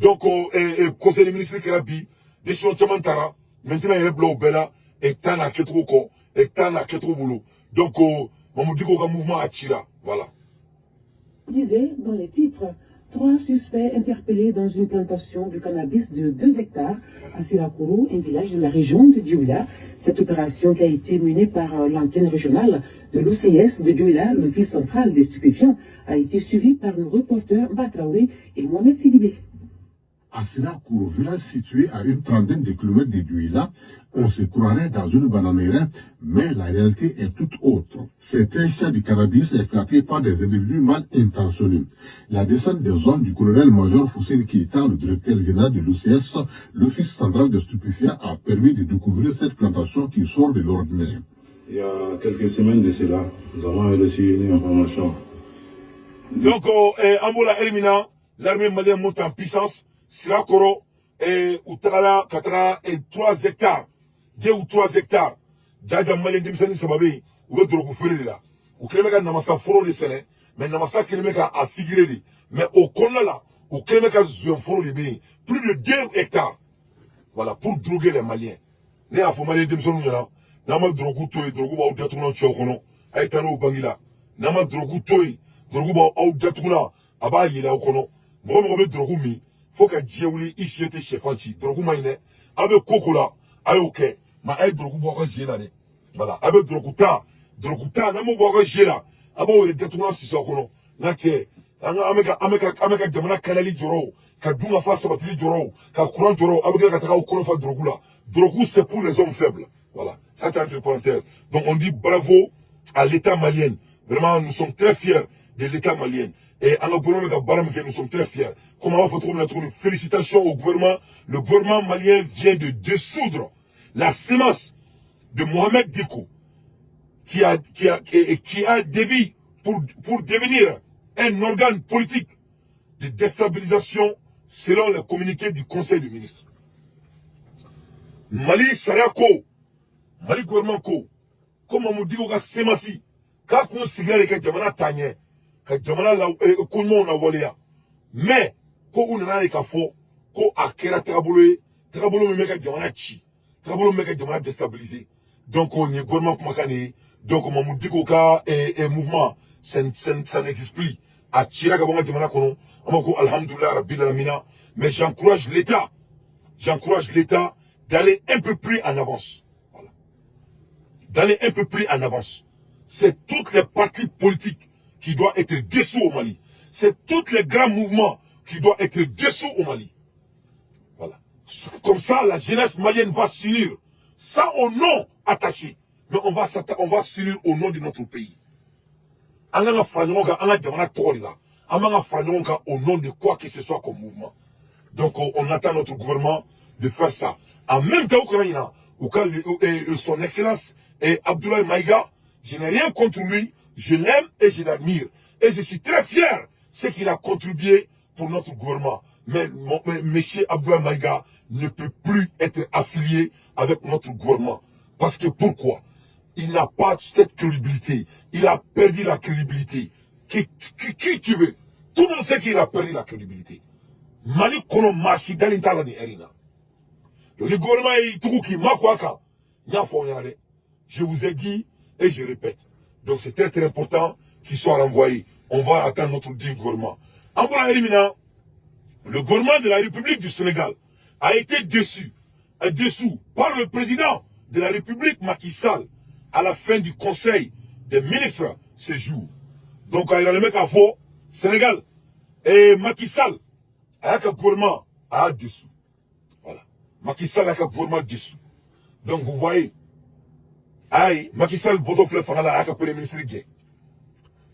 Donc conseil des ministres kɛra bi, décision caman taara. Maintenant, yɛrɛ bila o bɛɛ la et temps n'a kɛcogo kɔ et temps n'a kɛcogo bolo. Donc Mahmoud Dicko ka mouvement a cira, voilà. Disait dans les titres, trois suspects interpellés dans une plantation de cannabis de 2 hectares à Sirakoro, un village de la région de Dioïla. Cette opération qui a été menée par l'antenne régionale de l'OCS de Dioïla, l'office central des stupéfiants, a été suivie par nos reporters Batraoui et Mohamed Sidibé. À Sirakoro, village situé à une trentaine de kilomètres de Dioïla, on se croirait dans une bananière, mais la réalité est tout autre. C'est un champ de cannabis exploité par des individus mal intentionnés. La descente des hommes du colonel-major Foussine Keita, le directeur général de l'OCS, l'Office central des stupéfiants, a permis de découvrir cette plantation qui sort de l'ordinaire. Il y a quelques semaines de cela, nous avons reçu une information. Donc, an b'o la Elimina, l'armée malienne monte en puissance. Sirakoro, u tagala ka taga 3 hectares, 2 ou 3 hectares. Jaja malien denmisɛnnin saba bɛ yen, u bɛ dɔrɔgu feere de la. U kɛlen bɛ ka namasa foro de sɛnɛ, mais namasa kɛlen bɛ ka a figurer de. Mais o kɔnɔna la, u kɛlen bɛ ka zon foro de bɛ yen, plus de 2 hectares. Voilà, pour droguer les Maliens. Ne y'a fɔ malien denmisɛnninw ɲɛna, n'an ma dɔrɔgu to yen, dɔrɔgu b'aw datugulan cɛw kɔnɔ, a ye taa n'o bangi la. N'an ma dɔrɔgu to yen, dɔrɔgu b'aw datugulan, a b'a yɛlɛ aw kɔnɔ. Mɔgɔ mɔgɔ bɛ dɔrɔgu min, fo ka diɲɛ wuli, i si tɛ sɛfan ci. Dɔrɔgu ma ɲi dɛ. Aw bɛ ko ko la, a y'o kɛ, mais a ye dɔrɔgu bɔ aw ka jeu la dɛ. Voilà, a bɛ dɔrɔgu ta, dɔrɔgu ta, n'an m'o bɔ aw ka jeu la, a b'aw yɛrɛ datugulan sisi aw kɔnɔ. N ka cɛ, an ka an bɛ ka jamana kanali jɔrɔ, ka dun ka fa sabatili jɔrɔ, ka courant jɔrɔ, aw bɛ tila ka taga aw kɔnɔ fa dɔrɔgu la. Dɔrɔgu, c'est pour les hommes faibles. Voilà, ça, c'est entre parenthèses. Donc on dit bravo à l'État malien. Vraiment, nous sommes très fiers de l'État malien. Et an ka gouvernement bɛ ka baara min kɛ, nous sommes très fiers. Comme an b'a fɔ cogo min na tuguni, félicitations au gouvernement. Le gouvernement malien vient de dissoudre la CMAS de Mohamed Dicko, qui a dévié pour devenir un organe politique de déstabilisation selon le communiqué du Conseil des ministres. Mali sariya ko, Mali gouvernement ko, ko Mahmoud Dicko ka CMAS k'a kun sigira de ka jamana taa ɲɛ, ka jamana la ko ɲumanw lawaleya, mais ko u nana ye k'a fɔ ko a kɛra tagabolo ye, tagabolo min bɛ ka jamana ci, tagabolo min bɛ ka jamana déstabiliser. Donc nin ye gouvernement kumakan de ye. Donc Mahmoud Dicko ka mouvement, ça n'existe plus, a cira ka bɔ an ka jamana kɔnɔ. An b'a ko alhamdulilah rabbil alamina. Mais j'encourage l'État, j'encourage l'État d'aller un peu plus en avance, voilà, d'aller un peu plus en avance. C'est toutes les partis politiques qui doivent être dissous au Mali. C'est tous les grands mouvements qui doivent être dissous au Mali. Voilà. Comme ça, la jeunesse malienne va s'unir. Ça au nom attaché. Mais on va s'unir au nom de notre pays. An kan ka fara ɲɔgɔn kan an ka jamana tɔgɔ de la. An man ka fara ɲɔgɔn kan au nom de quoi que ce soit comme mouvement. Donc on attend notre gouvernement de faire ça. En même temps, u kana ɲina u ka son excellence et Abdoulaye Maïga, je n'ai rien contre lui, je l'aime et je l'admire. Et je suis très fier ce qu'il a contribué pour notre gouvernement. Mais monsieur Abdoulaye Maïga ne peut plus être affilié avec notre gouvernement. Parce que pourquoi? Il n'a pas cette crédibilité. Il a perdu la crédibilité. Qui tu veux? Tout le monde sait qu'il a perdu la crédibilité. Mali kɔnɔ, maa si dalen t'a la nin heure in na. Donc ni gouvernement y'i tugu k'i makun a kan, n y'a fɔ aw ɲɛna dɛ. Je vous ai dit et je répète. Donc c'est très très important qu'il soit renvoyé. On va attendre notre digne gouvernement. An bɔra heure min na, le gouvernement de la République du Sénégal a été déçu, dessous par le président de la République Macky Sall à la fin du conseil des ministres ce jour. Donc, a yiralen bɛ k'a fɔ Sénégal et Macky Sall a y'a ka gouvernement a y'a dessous. Voilà. Macky Sall a ka gouvernement dessous. Donc, vous voyez, ayi, Macky Sall bɔtɔ filɛ fanga la, a y'a ka premier ministre gɛn.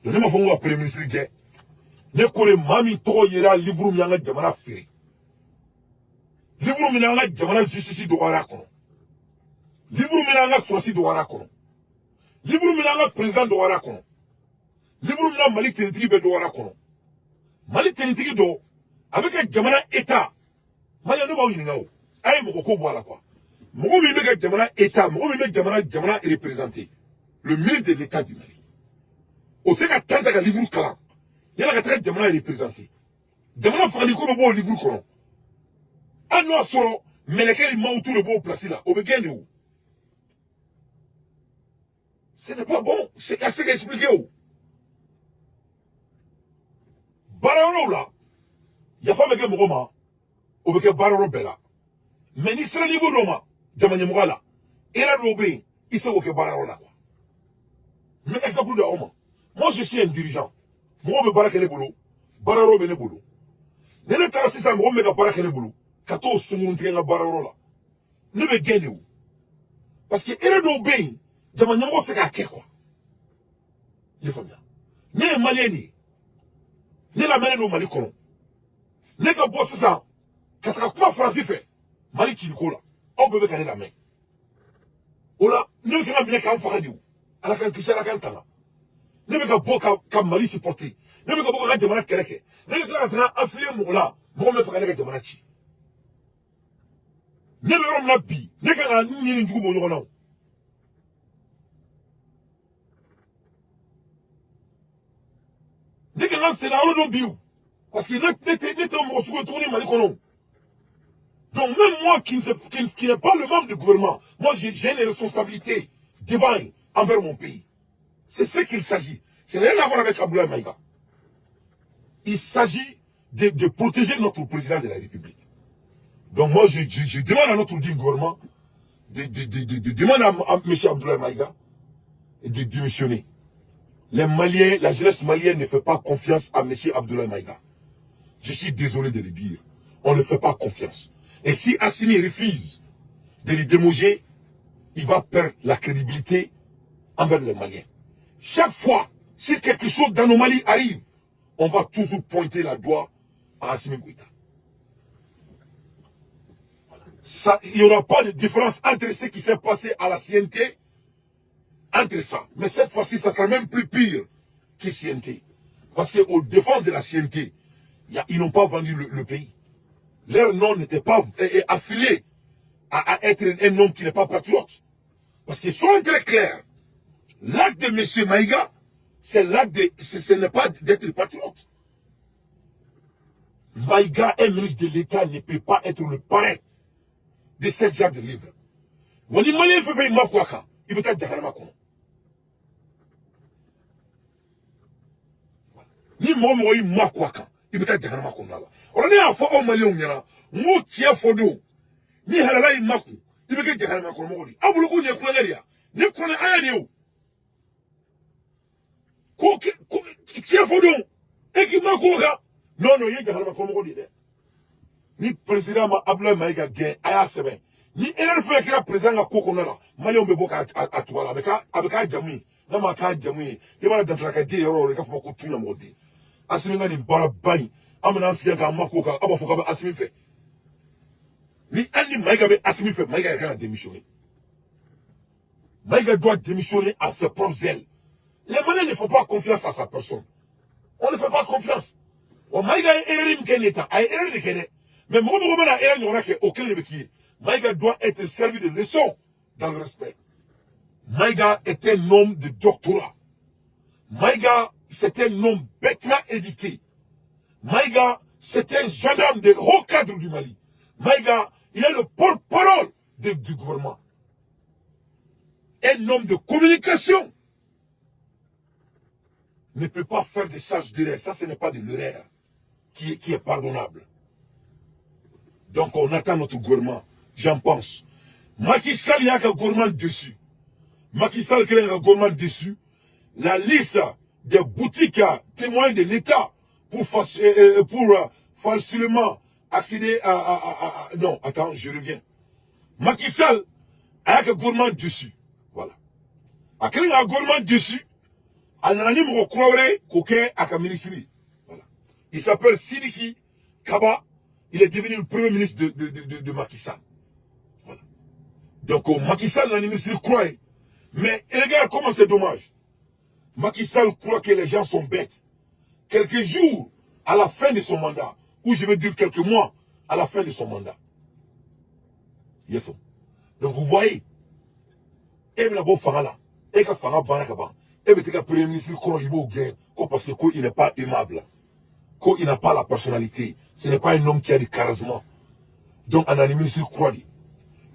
Donc, ne m'a fɔ n ko ka premier ministre gɛn. Ne ko de, maa min tɔgɔ yera livre min y'an ka jamana feere. Livre min y'an ka jamana justice dɔgɔyara a kɔnɔ. Livre min y'an ka sɔrɔsi dɔgɔyara a kɔnɔ. Livre min y'an ka président dɔgɔyara a kɔnɔ. Livre min na Mali tenitigi bɛɛ dɔgɔyara a kɔnɔ. Mali tenitigi dɔ, a bɛ ka jamana état. Mali, ne b'aw ɲininka o. A ye mɔgɔ ko bɔ a la quoi. Mɔgɔ min bɛ ka jamana état, mɔgɔ min bɛ jamana représenter, le ministre de l'État du Mali. O se ka temps ta ka livre kalan. Yala ka taga jamana représenter. Jamana fagali ko bɛ bɔ o livre kɔnɔ. Hali n'o y'a sɔrɔ mɛlɛkɛ ni mawutu de b'o place la, o bɛ gɛn de o. Ce n'est pas bon, c'est assez expliqué o. Baarayɔrɔw la, yafa bɛ kɛ mɔgɔ ma, o bɛ kɛ baarayɔrɔ bɛɛ la. Mais n'i sera niveau dɔ ma, jama ɲɛmɔgɔ la, erreur dɔw bɛ yen, i se k'o kɛ baarayɔrɔ la quoi. N bɛ exemple di aw ma. Moi, je suis un dirigeant. Mɔgɔw bɛ baara kɛ ne bolo, baarayɔrɔ bɛ ne bolo. Ni ne taara sisan, mɔgɔ min bɛ ka baara kɛ ne bolo, ka t'o sunkurun tigɛ n ka baarayɔrɔ la, ne bɛ gɛn de o. Parce que erreur dɔw bɛ yen, jama ɲɛmɔgɔ tɛ se k'a kɛ quoi. I y'a faamuya? Ne ye malien de ye. Ne lamɛnnen don Mali kɔnɔ. Ne ka bɔ sisan ka taga kuma Faransi fɛ Mali ciliko la, aw bɛɛ bɛ ka ne lamɛn. O la, ne bɛ kan ka minɛ k'an faga de o. Ala k'an kisi, Ala k'an tanga. Ne bɛ ka bɔ ka Mali supporter. Ne bɛ ka bɔ ka n ka jamana kɛlɛ kɛ. Ne bɛ tila ka taga affilier mɔgɔ la, mɔgɔ min bɛ fɛ ka ne ka jamana ci. Ne bɛ yɔrɔ min na bi, ne kan ka n ɲini jugu bɔ ɲɔgɔn na o. Ne kan ka senna yɔrɔ dɔn bi o. Parce que ne tɛ mɔgɔ sugu ye tuguni Mali kɔnɔ. Donc même moi qui n'est pas le membre du gouvernement, moi j'ai une responsabilité divine envers mon pays. C'est ce qu'il s'agit. Ce n'est rien à voir avec Abdoulaye Maïga. Il s'agit de protéger notre président de la République. Donc moi je demande à notre digne gouvernement de demander à M. Abdoulaye Maïga de démissionner. Les Maliens, la jeunesse malienne ne fait pas confiance à M. Abdoulaye Maïga. Je suis désolé de le dire. On ne fait pas confiance. Et si Assimi refuse de le démoger, il va perdre la crédibilité envers les Maliens. Chaque fois, si quelque chose d'anomalie arrive, on va toujours pointer la doigt à Assimi Goïta. Voilà. Ça, il n'y aura pas de différence entre ce qui s'est passé à la CNT, entre ça. Mais cette fois-ci, ça sera même plus pire que CNT. Parce qu'aux défenses de la CNT, ils n'ont pas vendu le pays. Leur nom n'était pas affilié à être un homme qui n'est pas patriote. Parce qu'ils sont très clairs. L'acte de M. Maïga, c'est l'acte de, ce n'est pas d'être patriote. Maïga, un ministre de l'État, ne peut pas être le parrain de ce genre de livre. Wani Malien fait faire une quoi, il peut être jahanama kɔnɔ. Ni mɔgɔ mɔgɔ y'i ma kɔ a kan, i bɛ taa jahanama kɔnɔna la. O la ne y'a fɔ aw maliyɛnw ɲɛna, n ko tiɲɛ fɔ don, ni halala y'i makun, i bɛ kɛ jahanama kɔnɔmɔgɔ de ye. Aw bolo ko nin ye kulonkɛ de ye wa? Nin ye kuranɛ aya de ye o. Ko tiɲɛ fɔ don, e k'i ma k'o kan. Non non, i ye jahanama kɔnɔmɔgɔ de ye dɛ. Ni président ma Abdoulaye Maïga gɛn, a y'a sɛbɛn. Ni erreur fɛn kɛra président ka ko kɔnɔna la, maliyɛnw bɛ bɔ k'a tugu a la, a bɛ k'a jamu ye. N'a ma k'a jamu ye, i mana dantalaka ka den yɔrɔ o yɔrɔ, i k'a fɔ ko tu ɲamɔgɔden. Assimi ka nin baaraba in, an bɛna an sigi k'an mako kan, aw b'a fɔ k'a bɛ Assimi fɛ. Ni hali ni Maïga bɛ Assimi fɛ, Maïga yɛrɛ kan ka démissionner. Maïga doit démissionner à ses propres ailes. Les Maliens ne font pas confiance à sa personne. On ne fait pas confiance. Wa Maïga ye erreur min kɛ nin ye tan, a ye erreur de kɛ dɛ. Mais mɔgɔ mɔgɔ mana erreur ɲɔgɔnna kɛ, o kelen de bɛ k'i ye. Maïga doit être servi de leçon dans le respect. Maïga est un homme de doctorat. Maïga, c'est un homme bêtement éduqué. Maïga, c'est un gendarme de haut cadre du Mali. Maïga, il est le porte-parole du gouvernement. Un homme de communication ne peut pas faire des sages d'erreur. Ça, ce n'est pas de l'erreur qui est pardonnable. Donc, on attend notre gouvernement. J'en pense. Macky Sall, il y a un gouvernement dessus. Macky Sall, il y a un gouvernement dessus. La liste des boutiques témoins de l'État pour facilement accéder à... Non, attends, je reviens. Macky Sall a un gouvernement dessus. Voilà. A créé un gouvernement dessus. A nana ni mɔgɔ kura wɛrɛ k'o kɛ a ka ministre ye. Voilà. Il s'appelle Sidiki Kaba. Il est devenu le premier ministre de Macky Sall. Voilà. Donc, Macky Sall, le ministre croit. Mais regarde comment c'est dommage. Macky Sall croit que les gens sont bêtes. Quelques jours à la fin de son mandat, ou je vais dire quelques mois à la fin de son mandat. Il est faux. Donc vous voyez, et bɛna bɔ fanga la, e ka fanga banna ka ban, e bɛ ka premier ministre kɔrɔ i b'o gɛn ko parce que ko il n'est pas aimable, ko il n'a pas la personnalité, ce n'est pas un homme qui a du charisme. Donc a nana ni ministre kura de.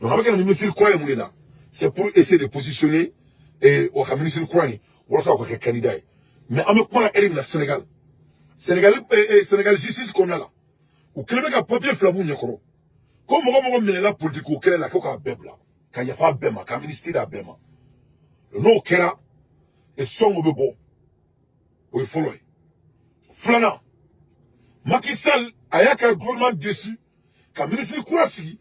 Donc a bɛ ka na ni ministre kura ye mun de la? C'est pour essayer de positionner et o ka ministre kura in walasa o ka kɛ candidat ye. Mais an bɛ kuma la heure min na, Sénégal justice kɔnɔna la, u kɛlen bɛ ka papier fila b'u ɲɛkɔrɔ ko mɔgɔ mɔgɔ minɛla politique ko kɛlɛ la, ko k'a bɛɛ bila, ka yafa bɛɛ ma, ka amnistie d'a bɛɛ ma. N'o kɛra, sɔngo bɛ bɔ. O ye fɔlɔ ye. Filanan, Macky Sall a y'a ka gouvernement déçu ka ministre kura sigi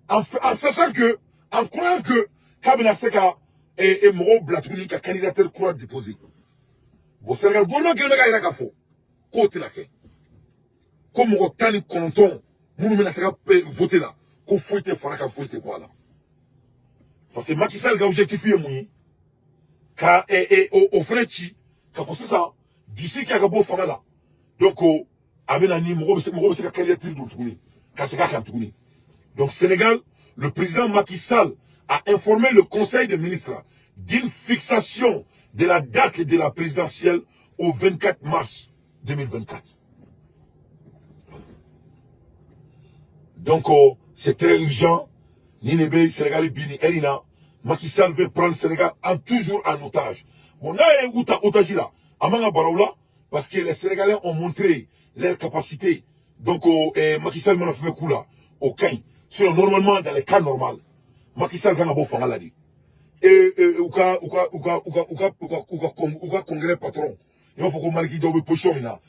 en sachant que, en croyant que k'a bɛna se ka mɔgɔw bila tuguni ka candidature kura déposer. Bon, Sénégal gouvernement kɛlen bɛ k'a yira k'a fɔ k'o tɛna kɛ, ko mɔgɔ 19 minnu bɛna taga voter la, ko foyi tɛ fara kan, foyi tɛ bɔ a la. Parce que Macky Sall ka objectif ye mun ye? Ka o fɛnɛ ci k'a fɔ sisan d'ici k'a ka bɔ fanga la. Donc a bɛ na ni mɔgɔ bɛ se ka candidature don tuguni ka segin a kan tuguni. Donc Sénégal, le président Macky Sall a informé le Conseil des ministres d'une fixation de la date de la présidentielle au 24 mars 2024. Donc c'est très urgent. Ni ne bɛ Sénégal bi ni heure na, Macky Sall veut prendre Sénégal en toujours en otage. Bon, n'a ye u ta otage la, a man ka bara o la, parce que les Sénégalais ont montré leur capacité. Donc Macky Sall mana fɛn fɛn k'u la, o ka ɲi. Sinon normalement, dans les cas normaux, Macky Sall kan ka bɔ fanga la de. Et u ka congrès patron, i b'a fɔ ko Maliki Diaw bɛ position min na,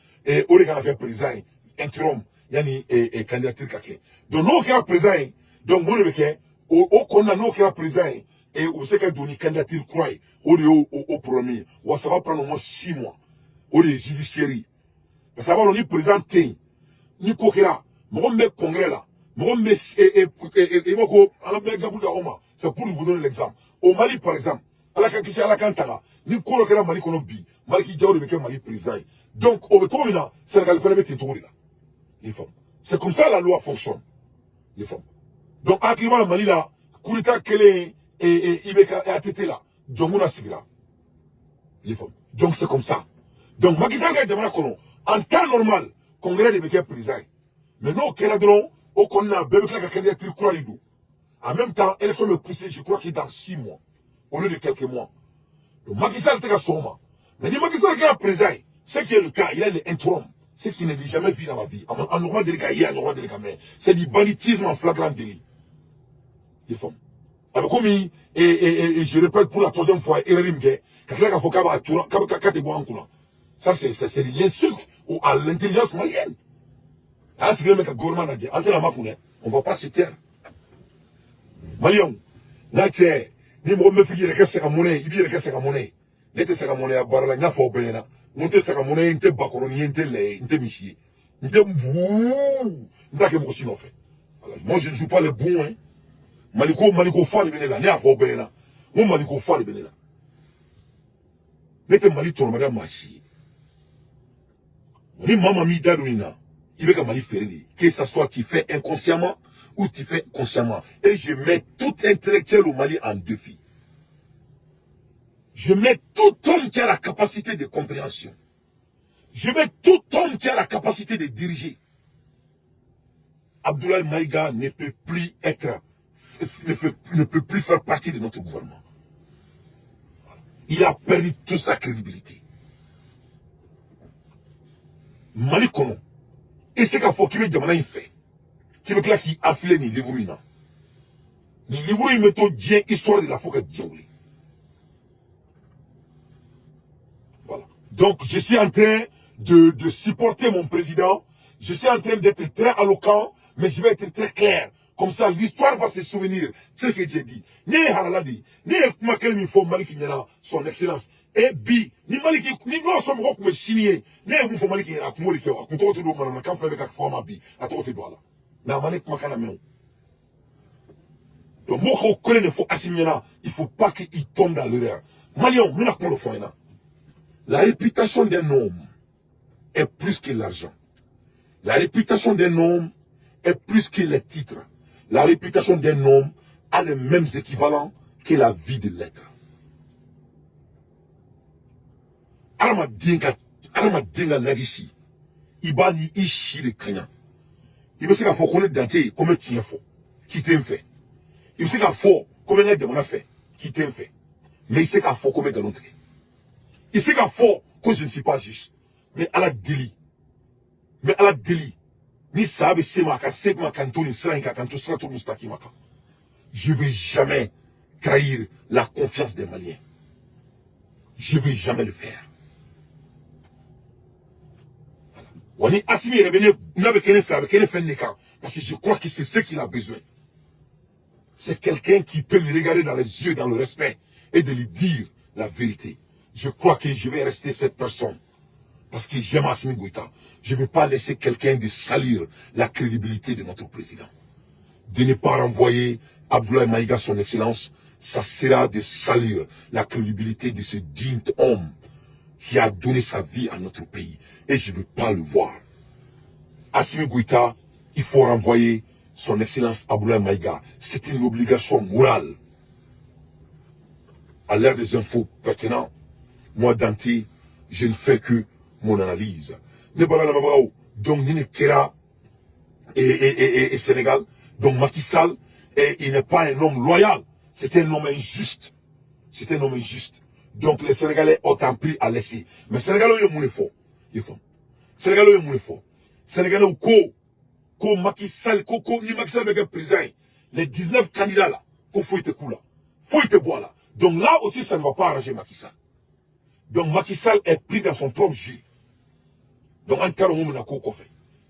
o de kan ka kɛ président ye interim yanni candidature ka kɛ. Donc n'o kɛra président ye, donc mun de bɛ kɛ o kɔnɔna? N'o kɛra président ye, u bɛ se ka don ni candidature kura ye. O de y'o o problème ye. Wa ça va prendre au moins 6 mois. O de ye judiciaire ye, parce que a b'a dɔn ni président tɛ yen, ni ko kɛra, mɔgɔ min bɛ congrès la, mɔgɔ min bɛ i b'a ko ala bɛ exemple d'aw ma. C'est pour vous donner l'exemple. Au Mali par exemple, Ala ka kisi, Ala k'an tanga, ni ko dɔ kɛra Mali kɔnɔ bi, Maliki Diaw de bɛ kɛ Mali président ye. Donc o bɛ cogo min na, Sénégal fana bɛ ten cogo de la. I faamu? C'est comme ça la loi fonctionne. I faamu? Donc hakili b'a la, Mali la, coup d'état kɛlen IBK ATT la, Dioncounda sigira. I faamu? Donc c'est comme ça. Donc Macky Sall ka jamana kɔnɔ, en temps normal, congrès de bɛ kɛ président ye. Mais n'o kɛra dɔrɔn, o kɔnɔna bɛɛ bɛ tila ka candidature kura de don. En même temps, élection bɛ pousser, je crois que dans 6 mois au lieu de quelques mois. Donc Macky Sall tɛ ka sɔn o ma. Mais ni Macky Sall kɛra président ye, ce qui est le cas, il est le interim, ce qui n'est jamais vu dans la vie. En ɲɔgɔn deli ka ye, a ɲɔgɔn deli ka mɛn. C'est du banditisme en flagrant délit. I faamu? A bɛ komi et je répète pour la troisième fois, erreur min kɛ ka tila k'a fɔ k'a b'a cura, k'a tɛ bɔ an kunna, ça c'est l'insulte à l'intelligence malienne. An sigilen bɛ ka gouvernement lajɛ, an tɛna makun dɛ. On va pas se taire. Maliyɛnw, n ka cɛ, ni mɔgɔ min bɛ fɛ k'i yɛrɛ kɛ sagamɔnɛ ye, i b'i yɛrɛ kɛ sagamɔnɛ ye. Ne tɛ sagamɔnɛya baara la. N y'a fɔ aw bɛɛ ɲɛna, n ko n tɛ sagamɔnɛ ye, n tɛ bakɔrɔni ye, n tɛ lɛ ye, n tɛ misi ye, n tɛ buu, n t'a kɛ mɔgɔ si nɔfɛ. Voilà. Moi je ne joue pas les bons, hein. Maliko, Maliko fa de bɛ ne la. Ne y'a fɔ aw bɛɛ ɲɛna, n ko Maliko fa de bɛ ne la. Ne tɛ Mali tɔnɔmada maa si ye. Ni maa maa m'i da don nin na, i bɛ ka Mali feere de, que ça soit tu fais inconsciemment ou tu fais consciemment. Et je mets tout intellectuel au Mali en défi. Je mets tout homme qui a la capacité de compréhension, je mets tout homme qui a la capacité de diriger. Abdoulaye Maïga ne peut plus être ne, fait, ne peut plus faire partie de notre gouvernement. Il a perdu toute sa crédibilité. Mali kɔnɔ, i se k'a fɔ k'i bɛ jamana in fɛ, k'i bɛ tila k'i affiler nin livre in na. Nin livre in bɛ to diɲɛ histoire de la fo ka diɲɛ wuli. Voilà. Donc je suis en train de supporter mon président. Je suis en train d'être très éloquent, mais je vais être très clair. Comme ça, l'histoire va se souvenir ce que j'ai dit. Ne ye halala de ye. Ne ye kuma kelen min fɔ Maliki ɲɛna, son excellence. Et bi, ni Maliki, ni n'o sɔn mɔgɔ tun bɛ sini ye, ne ye mun fɔ Maliki ɲɛna, a kun b'o de kɛ o. A kun tɔgɔ tɛ don manamanakan fɛn bɛ ka fɔ a ma bi, a tɔgɔ tɛ don a la. Mais a ma ne kumakan lamɛn o. Donc mɔgɔw kelen de fɔ Assimi ɲɛna, il faut pas qu'il tombe dans l'erreur. Maliyɛnw, n bɛna kuma dɔ fɔ aw ɲɛna. La réputation d'un homme est plus que l'argent. La réputation d'un homme est plus que les titres. La réputation d'un homme a les mêmes équivalents que la vie de l'être. Adamaden ka nagisi, i b'a ni i si de kaɲa. I bɛ se k'a fɔ ko ne dan tɛ yen, ko n bɛ tiɲɛ fɔ k'i tɛ n fɛ. I bɛ se k'a fɔ ko n bɛ n ka jamana fɛ k'i tɛ n fɛ. Mais i se k'a fɔ ko n bɛ nkalon tigɛ. I se k'a fɔ ko je ne suis pas juste. N bɛ Ala deli, n bɛ Ala deli, ni saya bɛ se ma, a ka se ma, ka n to nin sira in kan, ka n to siratul mustakima kan. Je vais jamais trahir la confiance des Maliens. Je vais jamais le faire. Wa ni Assimi yɛrɛ bɛ ne n'a bɛ kɛ ne fɛ, a bɛ kɛ ne fɛ nin de kan, parce que je crois que c'est ce qu'il a besoin. C'est quelqu'un qui peut me regarder dans les yeux, dans le respect, et de lui dire la vérité. Je crois que je vais rester cette personne. Parce que j'aime Assimi Goïta. Je ne veux pas laisser quelqu'un de salir la crédibilité de notre président. De ne pas renvoyer Abdoulaye Maïga, son excellence, ça sera de salir la crédibilité de ce digne homme qui a donné sa vie à notre pays. Et je ne veux pas le voir. Assimi Goïta, il faut renvoyer son excellence Abdoulaye Maïga. C'est une obligation morale. À l'ère des infos pertinentes, moi, Dante, je ne fais que mon analyse. Ne bala donc, ni kɛra et Sénégal. Donc, Macky Sall, et il n'est pas un homme loyal. C'est un homme injuste. C'est un homme injuste. Donc, les Sénégalais ont appris à laisser. Mais Sénégalais, ils ont fort. Il faut. Sénégalais, ils ont fort. Sénégalais, ko Macky Sall, ko, ni Macky Sall bɛ président, les 19 candidats là, ko foyi tɛ k'u la. Foyi tɛ bɔ a la. Donc là aussi, ça ne va pas arranger Macky Sall. Donc Macky Sall est pris dans son propre jeu. Donc an t'a dɔn mun bɛna k'o kɔfɛ.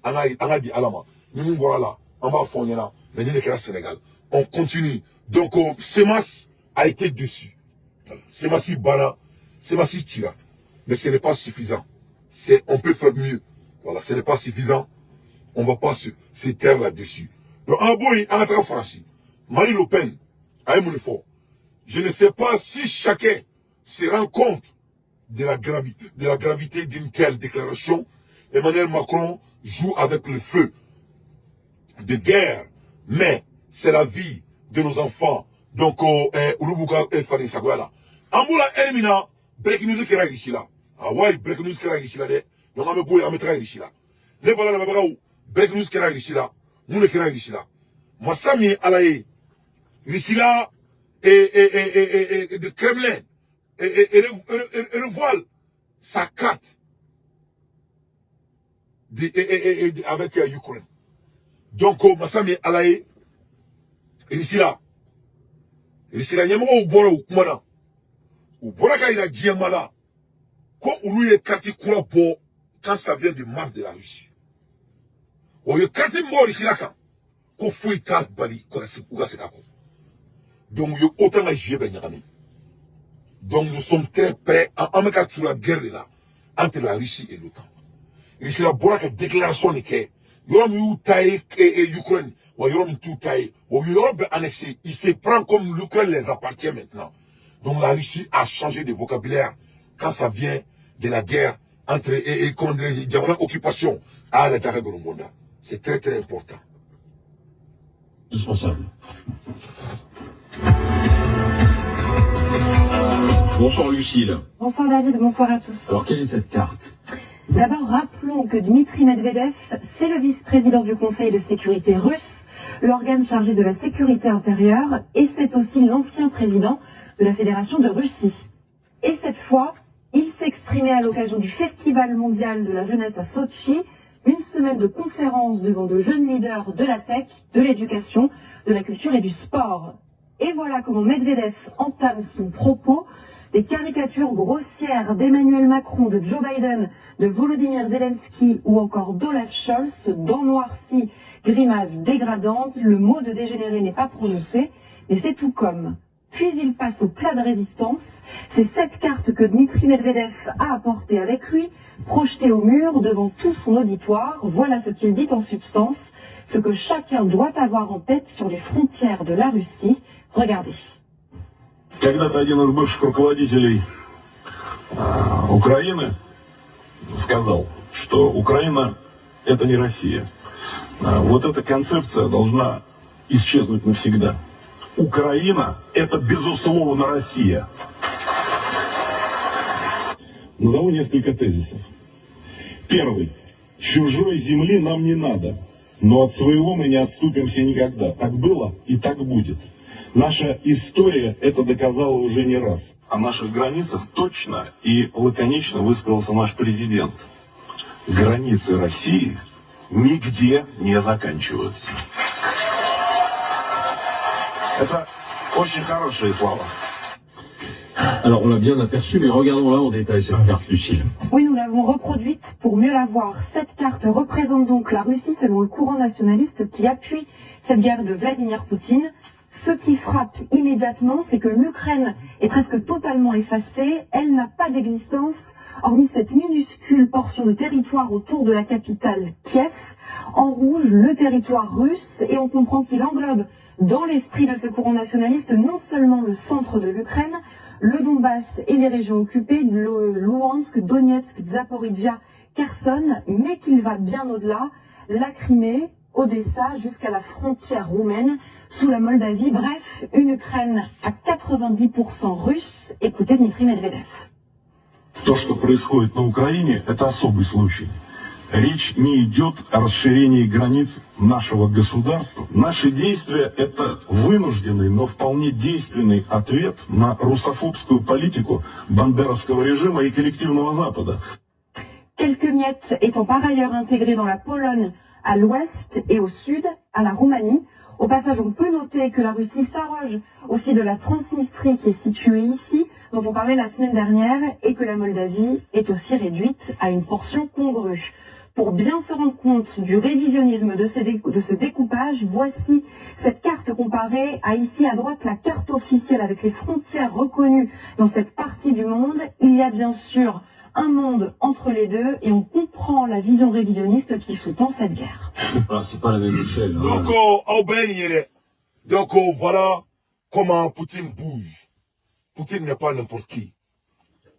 An ka di Ala ma. Ni mun bɔra la, an b'a fɔ aw ɲɛna. Mais ni ne kɛra Sénégal. On continue. Donc CMAS a été déçu. Voilà. CMAS banna, CMAS cira. Mais ce n'est pas suffisant. On peut faire mieux. Voilà, ce n'est pas suffisant. On ne va pas se taire là-dessus. Donc, en boy, en taga Faransi, Marine Le Pen a un mot fort. Je ne sais pas si chacun se rend compte de la gravité d'une telle déclaration. Emmanuel Macron joue avec le feu de guerre, mais c'est la vie de nos enfants. Donc, olu b'u ka faden sagoya la. An b'o la heure min na, breaking news kɛra Russie la. Ah ouais, breaking news kɛra Russie la dɛ. Donc an bɛ bɔ yen, an bɛ taga Russie la. Ne bala lamɛnbagaw, breaking news kɛra Russie la. Mun de kɛra Russie la? Masa min ye Ala ye, Russie la et de Kremlin et revoile sa carte de, et avec Ukraine. Donc, masa min ye Ala ye, Russie la ɲɛmɔgɔw bɔra u kuma na. U bɔra ka yira diɲɛ ma la ko olu ye carte kura bɔ quand ça vient de marque de la Russie. O ye carte min bɔ Russie la kan, ko foyi t'a bali u ka segin a kɔ. Donc u ye OTAN ka jeu bɛɛ ɲagami. Donc nous sommes très près, an bɛ ka tu la guerre de la entre la Russie et l'OTAN. Russie la bɔra ka déclaration de kɛ, yɔrɔ min y'u ta ye Ukraine, wa yɔrɔ min t'u ta ye, o yɔrɔ bɛɛ annexé. Il se prend comme l'Ukraine les appartient maintenant. Donc la Russie a changé de vocabulaire quand ça vient de la guerre entre et comment dirais-je, jamana occupation à la Goromonda. C'est très très important. Indispensable. Bonsoir Lucille. Bonsoir David, bonsoir à tous. Alors quelle est cette carte? D'abord, rappelons que Dmitri Medvedev, c'est le vice-président du Conseil de sécurité russe, l'organe chargé de la sécurité intérieure, et c'est aussi l'ancien président de la Fédération de Russie. Et cette fois, il s'exprimait à l'occasion du Festival mondial de la jeunesse à Sotchi, une semaine de conférences devant de jeunes leaders de la tech, de l'éducation, de la culture et du sport. Et voilà comment Medvedev entame son propos. Des caricatures grossières d'Emmanuel Macron, de Joe Biden, de Volodymyr Zelensky ou encore d'Olaf Scholz, dents noircies, grimaces dégradantes, le mot de dégénéré n'est pas prononcé, mais c'est tout comme. Puis il passe au plat de résistance. C'est cette carte que Dmitri Medvedev a apportée avec lui, projetée au mur devant tout son auditoire. Voilà ce qu'il dit en substance, ce que chacun doit avoir en tête sur les frontières de la Russie. Regardez. Когда-то один из бывших руководителей Украины сказал, что Украина — это не Россия. Вот эта концепция должна исчезнуть навсегда. Украина — это, безусловно, Россия. Назову несколько тезисов. Первый. Чужой земли нам не надо. Но от своего мы не отступимся никогда. Так было и так будет. Наша история это доказала уже не раз. О наших границах точно и лаконично высказался наш президент. Границы России нигде не заканчиваются. Это очень хорошие слова. Alors on l'a bien aperçu, mais regardons-la en détail cette carte, Lucille. Oui, nous l'avons reproduite pour mieux la voir. Cette carte représente donc la Russie selon le courant nationaliste qui appuie cette guerre de Vladimir Poutine. Ce qui frappe immédiatement, c'est que l'Ukraine est presque totalement effacée. Elle n'a pas d'existence, hormis cette minuscule portion de territoire autour de la capitale Kiev. En rouge, le territoire russe, et on comprend qu'il englobe dans l'esprit de ce courant nationaliste non seulement le centre de l'Ukraine, le Donbass et les régions occupées, Louhansk, Donetsk, Zaporizhia, Kherson, mais qu'il va bien au-delà, la Crimée, Odessa, jusqu'à la frontière roumaine, sous la Moldavie. Bref, une Ukraine à 90% russe. Écoutez Dmitri Medvedev. То, что происходит на Украине, это особый случай. Речь не идет о расширении границ нашего государства. Наши действия – это вынужденный, но вполне действенный ответ на русофобскую политику бандеровского режима и коллективного Запада. Quelques miettes étant par ailleurs intégrées dans la Pologne à l'ouest et au sud, à la Roumanie. Au passage, on peut noter que la Russie s'arroge aussi de la Transnistrie qui est située ici, dont on parlait la semaine dernière, et que la Moldavie est aussi réduite à une portion congrue. Pour bien se rendre compte du révisionnisme de ce découpage, voici cette carte comparée à ici à droite la carte officielle avec les frontières reconnues dans cette partie du monde. Il y a bien sûr un monde entre les deux et on comprend la vision révisionniste qui sous-tend cette guerre. Alors, c'est pas la même échelle. Hein. Donc, voilà comment Poutine bouge. Poutine n'est pas n'importe qui.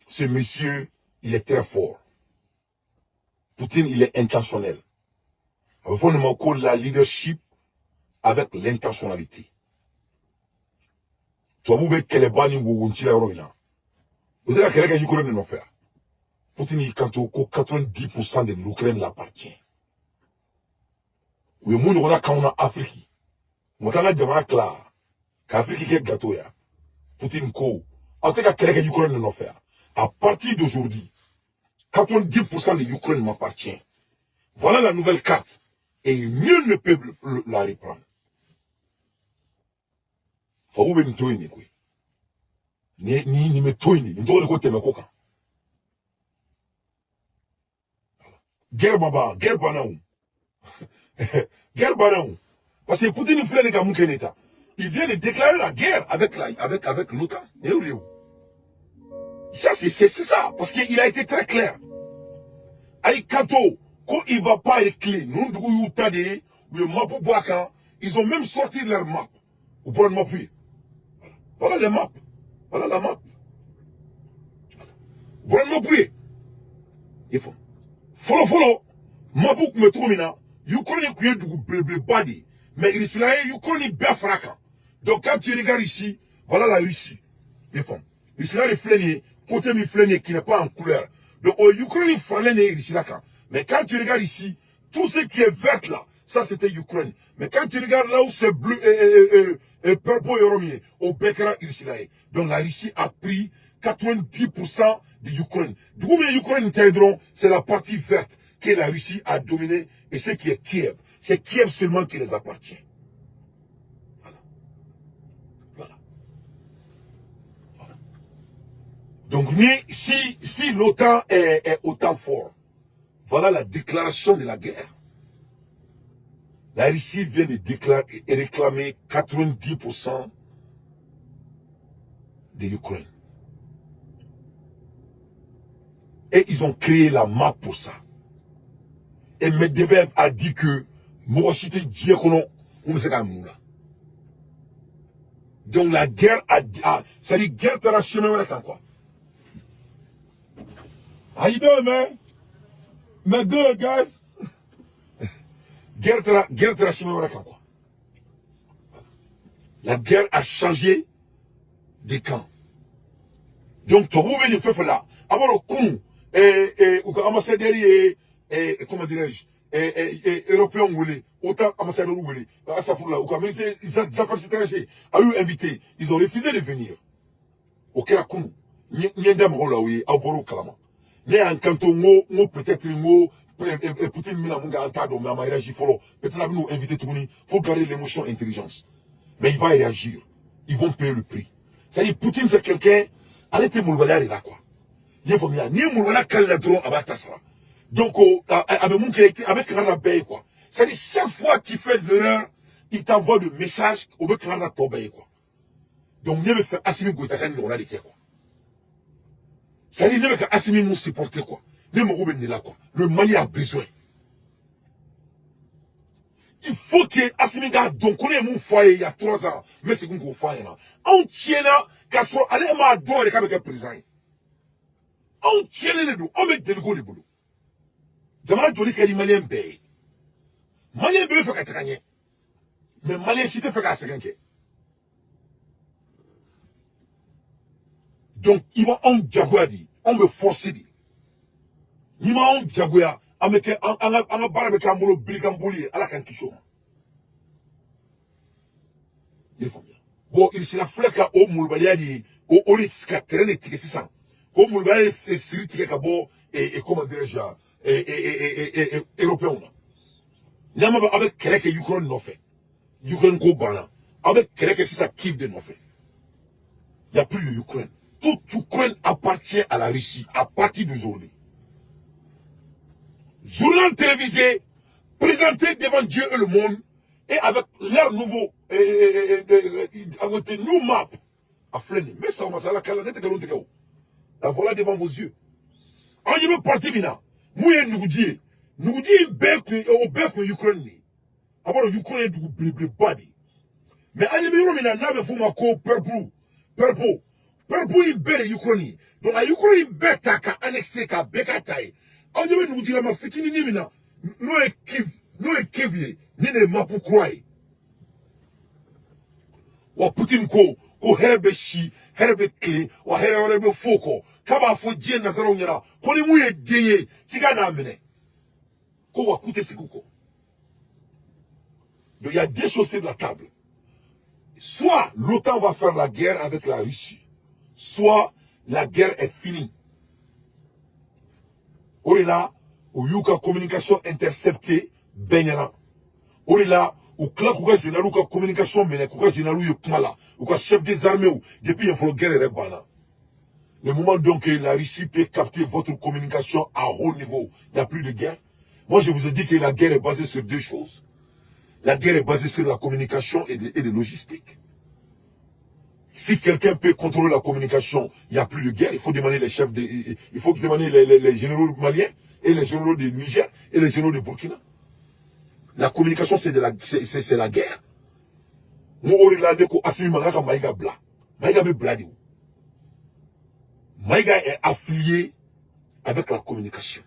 Ce monsieur, il est très fort. Poutine, il est intentionnel. Il faut nous la leadership avec l'intentionnalité. Tubabu bɛ kɛlɛba ni wo ci la yɔrɔ min na, o tɛ ka kɛlɛ kɛ Ukraine de nɔfɛ. Poutine y'i kanto ko 90% de l'Ukraine l'appartient. U ye mun ɲɔgɔnna k'anw na Afrique, u ma taa an ka jamana tila ka Afrique kɛ gâteau ya. Poutine ko aw tɛ ka kɛlɛ kɛ Ukraine de nɔfɛ. À partir d'aujourd'hui, 90% de l'Ukraine m'appartient. Voilà la nouvelle carte. Et nul ne peut la reprendre. Tubabu bɛ nin to yen de koyi. Ni bɛ to yen de. Nin tɔgɔ de ko tɛmɛ ko kan. Guerre ma ban, guerre banna o. Guerre banna o. Parce que Poutine filɛ nin ka mun kɛ nin ta. Il vient de déclarer la guerre avec l'OTAN. Ça, c'est ça. Parce qu'il a été très clair. Ayi kanto, ko il va pas reculer. Nous, ils ont même sorti leur map. Vous pourrez m'appuyer. Voilà les maps. Voilà la map. Vous pourrez m'appuyer. Il faut. Follow, follow. Map me trouve Ukraine qui est du bébé badi. Mais Israël, Ukraine bien fracas. Donc quand tu regardes ici, voilà la Russie. Il faut. Israël est flénier, côté mi flénier qui n'est pas en couleur. Donc Ukraine est flénier, mais quand tu regardes ici, tout ce qui est vert là, ça c'était Ukraine. Mais quand tu regardes là où c'est bleu et purple et romier, au Bekra Israël. Donc la Russie a pris 90% de l'Ukraine. Du coup, mais l'Ukraine c'est la partie verte que la Russie a dominée et ce qui est Kiev. C'est Kiev seulement qui les appartient. Voilà. Voilà. Voilà. Donc, si l'OTAN est autant fort, voilà la déclaration de la guerre. La Russie vient de déclarer et réclamer 90% de l'Ukraine. Et ils ont créé la map pour ça. Et Medvedev a dit que Morosité Diekono, on ne sait pas. Donc la guerre a c'est-à-dire guerre t'as chemin quoi. How you doing, man? Man, good, guys. Guerre t'as chemin quoi. La guerre a changé de camp. Donc, tu as vu le là. Avant le coup, et, ou ambassadeur et, comment dirais-je, et, européen, OTAN ambassadeur wele asafurula, u ka ministre des affaires étrangères a y'u invité, ils ont refusé de venir. O kɛra kunu, n ye da mɔgɔw la, o ye aw bɔr'o kalama. Ne y'an kanto, n ko peut-être, n ko Poutine bɛna mun kɛ, an t'a dɔn, mais a ma réagi fɔlɔ. Peut-être a bɛ n'u invité tuguni pour garder l'émotion intelligence, mais il va réagir, ils vont payer le prix. C'est-à-dire, Poutine, c'est quelqu'un, ale tɛ molobaliya de la quoi, i y'a faamuya? N'i ye molobaliya k'ale la dɔrɔn, a b'a ta sara. Donc a bɛ mun kɛ? A bɛ kangari da bɛɛ ye quoi. C'est-à-dire, chaque fois que tu fais l'erreur, il t'envoie de messages, o bɛ kangari da tɔ bɛɛ ye quoi. Donc ne bɛ fɛ Assimi Goïta ka nin ɲɔgɔnna de kɛ quoi. C'est-à-dire, ne bɛ ka Assimi mun supporter quoi, ne mago bɛ nin de la quoi. Le Mali a besoin, il faut que Assimi k'a dɔn ko ne ye mun fɔ a ye il y a 3 ans, n bɛ segin k'o fɔ a ɲɛna. Anw tiɲɛna k'a sɔrɔ ale m'a dɔn yɛrɛ k'a bɛ kɛ président ye. Anw tiɲɛnen de don, anw bɛ deliko de bolo. Jamana joli ka di maliyɛn bɛɛ ye? Maliyɛn bɛɛ bɛ fɛ ka taga ɲɛ, mais maliyɛn si tɛ fɛ k'a sɛgɛn kɛ. Donc i b'anw jagoya de, anw bɛ forcer de. N'i ma anw jagoya, an bɛ kɛ an ka baara bɛ k'an bolo birikan boli ye. Ala k'an kisi o ma, i y'a faamuya? Bon, Irisila filɛ ka o molobaliya de ye, o de ka terrain de tigɛ sisan, k'o molobaliya de siri tigɛ ka bɔ comment dirais-je, européen na. N'a ma, aw bɛ kɛlɛ kɛ Ukraine nɔfɛ, Ukraine ko banna, aw bɛ kɛlɛ kɛ sisan Kiev de nɔfɛ. Il n'y a plus de Ukraine. Toute Ukraine appartient à la Russie à partir d'aujourd'hui. Journal télévisé, présenté devant Dieu et le monde, et avec l'air nouveau, avec des new map, a filɛ nin, mais ça, masala kala, ne tɛ nkalon tigɛ o. La voilà devant vos yeux. An ɲɛ bɛ parti min na, mun ye nuguji ye? Nuguji in bɛɛ kun, o bɛɛ kun ye Ukraine de ye. A b'a dɔn Ukraine ye dugu belebeleba de ye. Mais an ɲɛ bɛ yɔrɔ min na, n'a bɛ f'o ma ko purple, purple, purple in bɛɛ de ye Ukraine ye. Donc a Ukraine in bɛɛ ta ka annexer k'a bɛɛ k'a ta ye. Aw ɲɛ bɛ nugujilama fitinin min na, n'o ye Kiev, n'o ye Kiev ye, nin de ye map kura ye. Wa Putin ko ko hɛrɛ bɛ si, hɛrɛ bɛ tilen, wa hɛrɛ wɛrɛ bɛ fo kɔ, k'a b'a fɔ diɲɛ nasaraw ɲɛna ko ni mun ye den ye, k'i ka n'a minɛ, ko wa k'u tɛ segin u kɔ. Donc il y a deux choses sur la table: soit l'OTAN va faire la guerre avec la Russie, soit la guerre est finie. O de la u y'u ka communication intercepté bɛɛ ɲɛna. O de la u tila k'u ka généraux ka communication minɛ, k'u ka généraux ye kuma la, u ka chef des armées. Depuis yen fɔlɔ, guerre yɛrɛ banna. Le moment donc que la Russie peut capter votre communication à haut niveau, il n'y a plus de guerre. Moi, je vous ai dit que la guerre est basée sur deux choses: la guerre est basée sur la communication et de logistique. Si quelqu'un peut contrôler la communication, il n'y a plus de guerre. Il faut demander les chefs, il faut demander les généraux maliens et les généraux du Niger et les généraux de Burkina. La communication, c'est la guerre. Mo o de la ne ko Assimi man ka Maïga bila. Maïga bɛ bila de o. Maïga est affilié avec la communication.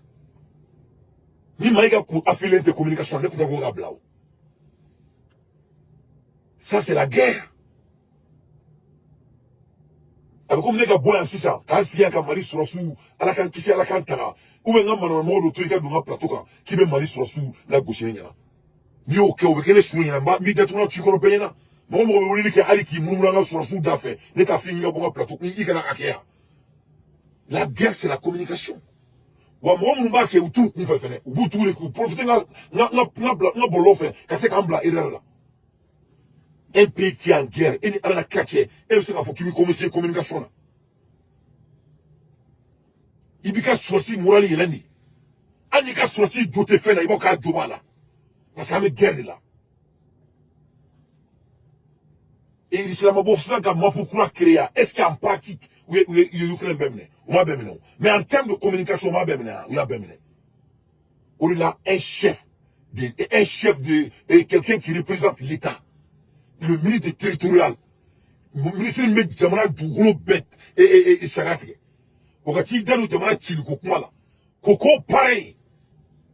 Ni Maïga kun affilié tɛ communication, ne kun tɛ fɔ ka bila o. Ça, c'est la guerre. A bɛ komi ne ka bɔ yan sisan k'an sigi yan ka Mali sɔrɔsiw, Ala k'an kisi, Ala k'an tanga, ou bien n ka manamana dɔ to i ka don n ka plateau kan k'i bɛ Mali sɔrɔsiw lagosi ne ɲɛna. N'i y'o kɛ, o bɛ kɛ ne su ɲɛna, n b'i datugu ci kɔrɔ bɛɛ ɲɛna. Mɔgɔ mɔgɔ bɛ weleli kɛ hali k'i munumunu an ka sɔrɔsiw da fɛ, ne t'a f'i ka bɔ n ka plateau, i kana a kɛ yan. La guerre, c'est la communication. Wa mɔgɔ minnu b'a kɛ, u t'u kun fɛ fɛnɛ, u b'u tugu de k'u profiter n ka bila n ka bɔlɔlɔ fɛ ka se k'an bila erreur la. Un pays qui est en guerre, e ni Ala na kira cɛ, e bɛ se k'a fɔ k'i bɛ communiquer communication na? I b'i ka sɔrɔsi moral yɛlɛ de. Hali n'i ka sɔrɔsi jo tɛ fɛn na, i b'a fɔ k'a jo b'a la, parce que an bɛ guerre de la. Et Islam bɔ sisan ka map kura créer, est-ce qu'en pratique u ye Ukraine bɛɛ minɛ? U m'a bɛɛ minɛ o. Mais en termes de communication, u m'a bɛɛ minɛ, u y'a bɛɛ minɛ. O de la un chef de et quelqu'un qui représente l'État, le ministre territorial, ministre min bɛ jamana dugukolo bɛɛ sariya tigɛ, o ka t'i da don jamana ciliko kuma la, k'o ko pare,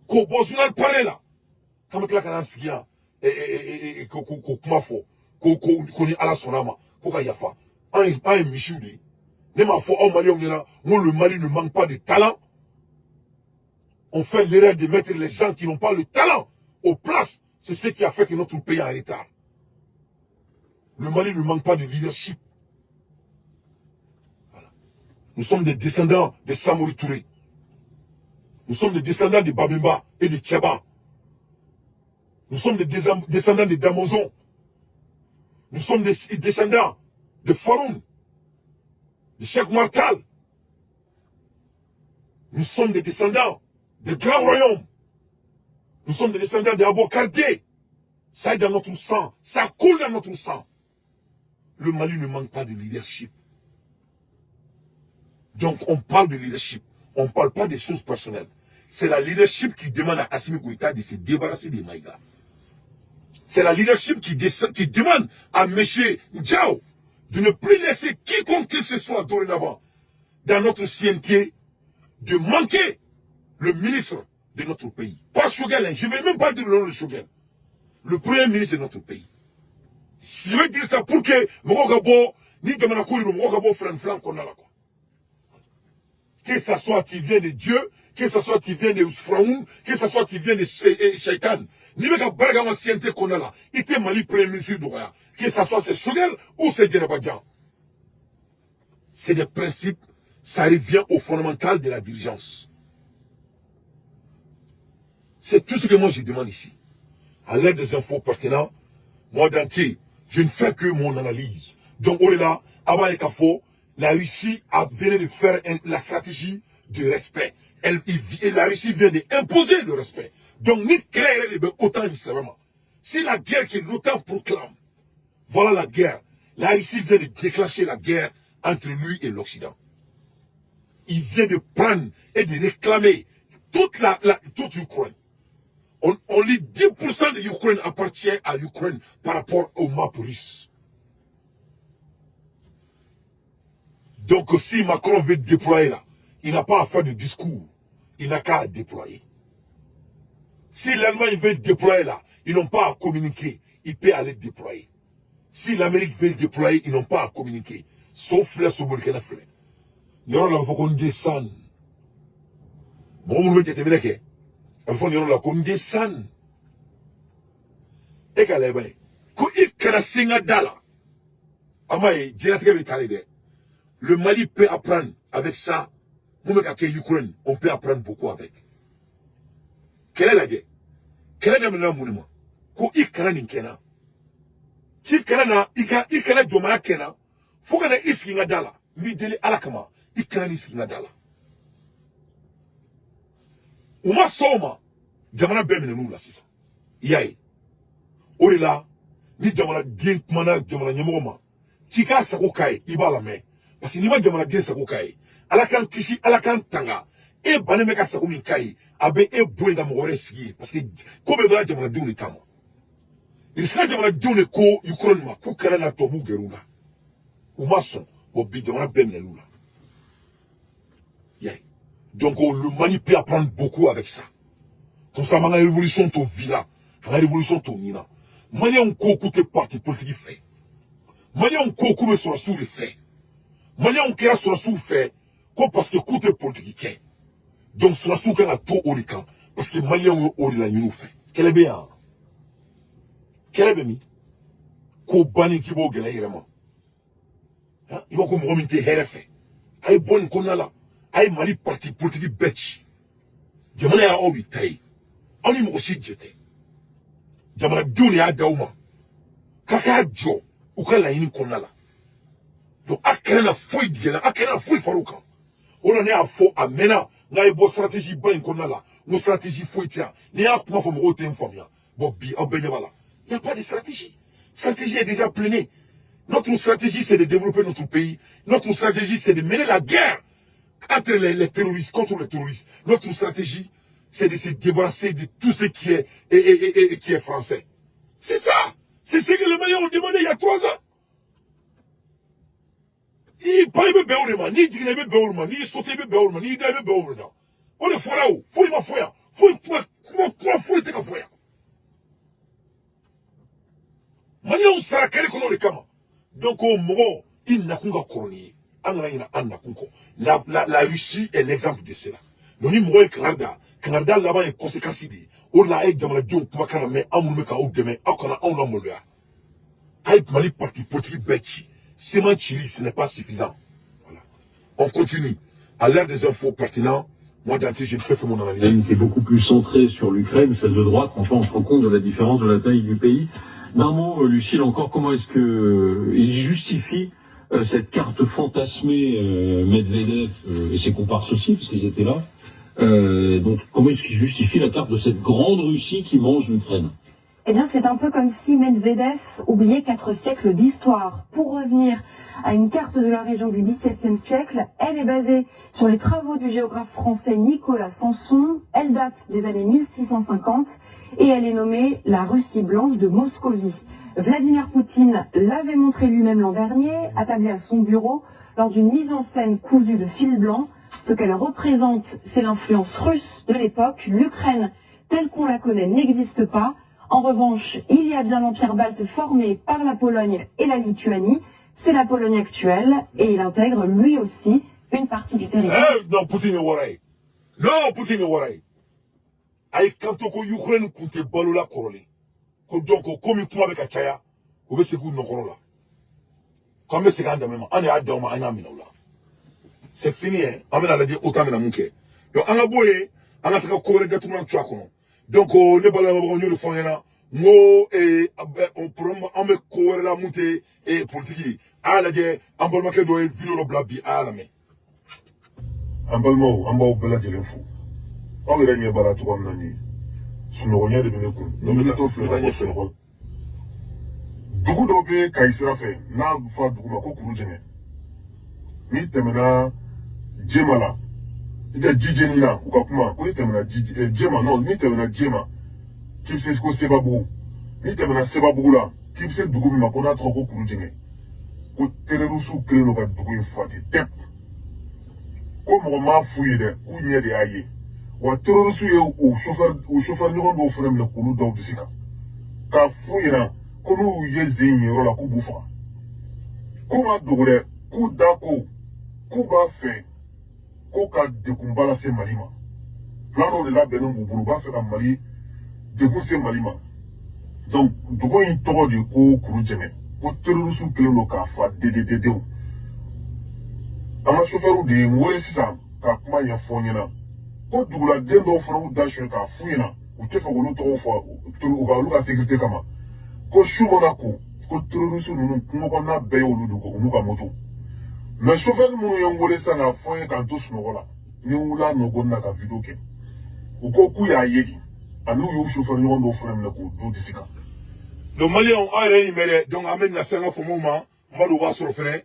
k'o bɔ journal parlé la, k'an bɛ tila ka n'an sigi yan k'o kuma fɔ ko ni Ala sɔnna a ma ko ka yafa. An ye misiw de ye. Ne m'a fɔ aw maliyɛnw ɲɛna n ko le Mali ne manque pas de talent? On fait l'erreur de mettre les gens qui n'ont pas le talent aux places. C'est ce qui a fait que notre pays est en retard. Le Mali ne manque pas de leadership. Voilà. Nous sommes des descendants de Samori Touré. Nous sommes des descendants de Babemba et de Tiaba. Nous sommes des descendants de Damozon. Nous sommes des descendants de Faroun, de Cheikh Martal. Nous sommes des descendants des grands royaumes. Nous sommes des descendants d'Abokardé. Ça est dans notre sang. Ça coule dans notre sang. Le Mali ne manque pas de leadership. Donc on parle de leadership. On ne parle pas des choses personnelles. C'est la leadership qui demande à Assimi Goïta de se débarrasser des Maïga. C'est la leadership qui demande à M. Diao de ne plus laisser quiconque que ce soit dorénavant dans notre CNT de manquer le ministre de notre pays. Pas Choguel, hein. Je ne vais même pas dire le nom de Choguel. Le premier ministre de notre pays. Si je veux dire ça pour que mɔgɔw ka bɔ ni jamana ko de don, mɔgɔw ka bɔ filan filan kɔnɔna la quoi. Que ça soit tu viens de Dieu, que ça soit tu viens de Firaoun, que ça soit tu viens de Shaitan. N'i bɛ ka baara kɛ an ka CNT kɔnɔna la, i tɛ Mali premier ministre dɔgɔya. Que ça soit c'est Choguel ou c'est Djeneba Dian. C'est des principes, ça revient au fondamental de la dirigeance. C'est tout ce que moi je demande ici. À l'aide des infos pertinentes, moi Dante, je ne fais que mon analyse. Donc, au-delà, Abba Kafo, la Russie a venu de faire la stratégie du respect. La Russie vient d'imposer le respect. Donc, ni clair, autant nécessairement. C'est la guerre que l'OTAN proclame. Voilà la guerre. La Russie vient de déclencher la guerre entre lui et l'Occident. Il vient de prendre et de réclamer toute l'Ukraine. On lit 10% de l'Ukraine appartient à l'Ukraine par rapport aux maps russes. Donc si Macron veut déployer là, il n'a pas à faire de discours. Il n'a qu'à déployer. Si l'Allemagne veut déployer là, ils n'ont pas à communiquer. Il peut aller déployer. Si l'Amérique veut déployer, ils n'ont pas à communiquer. Sauf les Sobolkena filɛ. Yɔrɔ la, a bɛ fɔ ko n den san. Mɔgɔ minnu bɛ jateminɛ kɛ, a bɛ fɔ nin yɔrɔ la ko n den san. E ka lajɛ bani ko i kana se n ka da la. A m'a ye, diɲɛlatigɛ bɛ taa de dɛ. Le Mali peut apprendre avec ça. Mun bɛ ka kɛ Ukraine, on peut apprendre beaucoup avec. Kɛlɛ lajɛ. Kɛlɛ daminɛna mun de ma? Ko i kana nin kɛ n na. K'i kana na i ka i kana jɔnmaya kɛ n na. Fo ka na i sigi n ka da la. N b'i deli Ala kama, i kana n'i sigi n ka da la. U ma sɔn o ma, jamana bɛɛ minɛn'u la sisan. I y'a ye. O de la, ni jamanaden kumana jamana ɲɛmɔgɔ ma, k'i k'a sago k'a ye, i b'a lamɛn. Parce que n'i ma jamanaden sago k'a ye, Ala k'an kisi, Ala k'an tanga. E bannen bɛ ka sago min k'a ye, a bɛ e bɔ yen ka mɔgɔ wɛrɛ sigi yen. Parce que ko bɛɛ bɔra jamanadenw de kama. Irisila jamanadenw de ko Ukraine ma k'u kana na tubabuw gɛrɛ u la. U ma sɔn. Bon, bi jamana bɛɛ minɛn'u la. Yeah. Donc le Mali peut apprendre beaucoup avec ça. Comme ça, an ka révolution to villa, an ka révolution to ɲina. Maliyɛnw ko k'u tɛ parti politique fɛ. Maliyɛnw ko k'u bɛ sɔrɔsiw de fɛ. Maliyɛnw kɛra sɔrɔsiw fɛ ko parce que k'u tɛ politique kɛ. Donc sɔrɔsiw kan ka to o de kan parce que maliyɛnw ye o de laɲini u fɛ. Kɛlɛ bɛ yan. Kɛlɛ bɛ min? Ko banni k'i b'o gɛlɛya i yɛrɛ ma. I b'a ko mɔgɔ min tɛ hɛrɛ fɛ. A ye bɔ nin kɔnɔna la. A ye Mali parti politique bɛɛ ci. Jamana y'aw de ta ye. Aw ni mɔgɔ si jɛ tɛ. Jamanadenw de y'a d'aw ma. K'a k'a jɔ u ka laɲini kɔnɔna la. Donc a kɛnɛ na foyi gɛlɛya, a kɛnɛ na foyi far'u kan. O la ne y'a fɔ a mɛnna n k'a ye bɔ stratégie ba in kɔnɔna la. N ko stratégie foyi tɛ yan. N'i y'a kuma fɔ mɔgɔw tɛ n faamuya. Bon bi aw bɛɛ ɲɛ b'a la. Il n'y a pas de stratégie. Stratégie est déjà pleignée. Notre stratégie, c'est de développer notre pays. Notre stratégie, c'est de mener la guerre entre les terroristes, contre les terroristes. Notre stratégie, c'est de se débarrasser de tout ce qui est, et qui est français. C'est ça. C'est ce que les Maliens ont demandé il y a 3 ans. I ba i bɛ bɛn o de ma, n'i jiginna i bɛ bɛn o de ma, n'i sauté i bɛ bɛn o de ma, n'i da i bɛ bɛn o de ma. O de fɔra o, foyi ma fɔ yan, foyi kuma kuma kuma foyi tɛ ka fɔ yan. Maliyɛnw sara kari kɔnɔ o de kama. Donc o mɔgɔ i nakun ka kɔrɔ n'i ye. An kana ɲinɛ an nakun kɔ. La Russie est l'exemple de cela. Donc ni mɔgɔ ye kangari da, kangari da laban ye conséquence de ye. O de la, a ye jamanadenw kumakan lamɛn. Aw minnu bɛ k'aw dɛmɛ, aw kana anw lamaloya. A ye Mali parti politique bɛɛ ci. CMA cili, ce n'est pas suffisant. Voilà, on continue à l'ère des infos pertinents. Moi, Dante, je ne fais que mon analyse. Qui est beaucoup plus centrée sur l'Ukraine, celle de droite. Enfin, on se rend compte de la différence de la taille du pays. D'un mot, Lucille, encore, comment est-ce que il justifie cette carte fantasmée, Medvedev et ses comparses aussi, parce qu'ils étaient là? Donc, comment est-ce qu'il justifie la carte de cette grande Russie qui mange l'Ukraine? Eh bien, c'est un peu comme si Medvedev oubliait 4 siècles d'histoire. Pour revenir à une carte de la région du XVIIe siècle, elle est basée sur les travaux du géographe français Nicolas Sanson. Elle date des années 1650 et elle est nommée la Russie blanche de Moscovie. Vladimir Poutine l'avait montré lui-même l'an dernier, attablé à son bureau, lors d'une mise en scène cousue de fil blanc. Ce qu'elle représente, c'est l'influence russe de l'époque. L'Ukraine, telle qu'on la connaît, n'existe pas. En revanche, il y a bien l'Empire balte formé par la Pologne et la Lituanie. C'est la Pologne actuelle et il intègre lui aussi une partie du territoire. Eh, non, Poutine ye wara ye. Non, Poutine ye wara ye. A ye kanto ko Ukraine kun tɛ balo la kɔrɔlen. Ko donc komi kuma bɛ ka caya, u bɛ segin u nɔkɔrɔ la. K'an bɛ segin an dɛmɛ ma. An de y'a d'aw ma, an y'a minɛ u la. C'est fini, hein. An bɛna lajɛ OTAN bɛna mun kɛ. Donc an ka bɔ yen, an ka taga ko wɛrɛ datugulan to a kɔnɔ. Donc ne balimabagaw, n y'o de fɔ an ɲɛna. N ko problème, an bɛ ko wɛrɛ la mun tɛ politique ye. A y'a lajɛ, an balimakɛ dɔ ye vidéo dɔ bila bi, a y'a lamɛn. An balimaw, an b'aw bɛɛ lajɛlen fo. Aw yɛrɛ ɲɛ b'a la cogoya min na nin ye, sunɔgɔ ɲɛ de bɛ ne kun ni wulitɔ filɛ ka bɔ sunɔgɔ. Dugu dɔ bɛ Kayi sira fɛ n'a bɛ fɔ a dugu ma ko Kurujɛngɛ. N'i tɛmɛna Jema la, i ka ji jeni na, u ka kuma ko n'i tɛmɛna ji Jema, non, n'i tɛmɛna Jema k'i bɛ se ko Sebabugu, n'i tɛmɛna Sebabugu la k'i bɛ se dugu min ma ko n'a tɔgɔ ko Kurujɛngɛ, ko terroristew kɛlen don ka dugu in fa de tɛp. Ko mɔgɔ m'a f'u ye dɛ, k'u ɲɛ de y'a ye wa. Terroriste ye u chauffeur ɲɔgɔn dɔw fana minɛ k'olu da u disi kan k'a f'u ɲɛna ko n'u ye zen yen yɔrɔ la, k'u b'u faga. K'u ma dogo dɛ, k'u da ko k'u b'a fɛ ko ka degunba lase Mali ma. Plan dɔw de labɛnnen b'u bolo, u b'a fɛ ka Mali degun se Mali ma. Donc dugu in tɔgɔ de ye ko Kurujɛngɛ, ko terroriste kɛlen don k'a fa dedededenw. An ka chauffeur de ye n wele sisan ka kuma ɲɛfɔ n ɲɛna ko duguladen dɔw fana y'u da suɲɛ k'a f'u ɲɛna, u tɛ fɛ k'olu tɔgɔw fɔ u ka olu ka sécurité kama, ko su mana ko ko terroriste ninnu, kungo kɔnɔna bɛɛ y'olu de ko u n'u ka moto. Mais chauffeur minnu ye n wele sisan k'a fɔ n ye k'an to sunɔgɔ la, ni n wulila nɔgɔni na ka vidéo kɛ, u ko k'u y'a ye de, ani u y'u chauffeur ɲɔgɔn dɔw fana minɛ k'u du disi kan. Donc maliyɛnw, aw yɛrɛ ye nin mɛn dɛ. Donc an bɛ na se an ka faamaw ma. N b'a dɔn u b'a sɔrɔ fɛnɛ.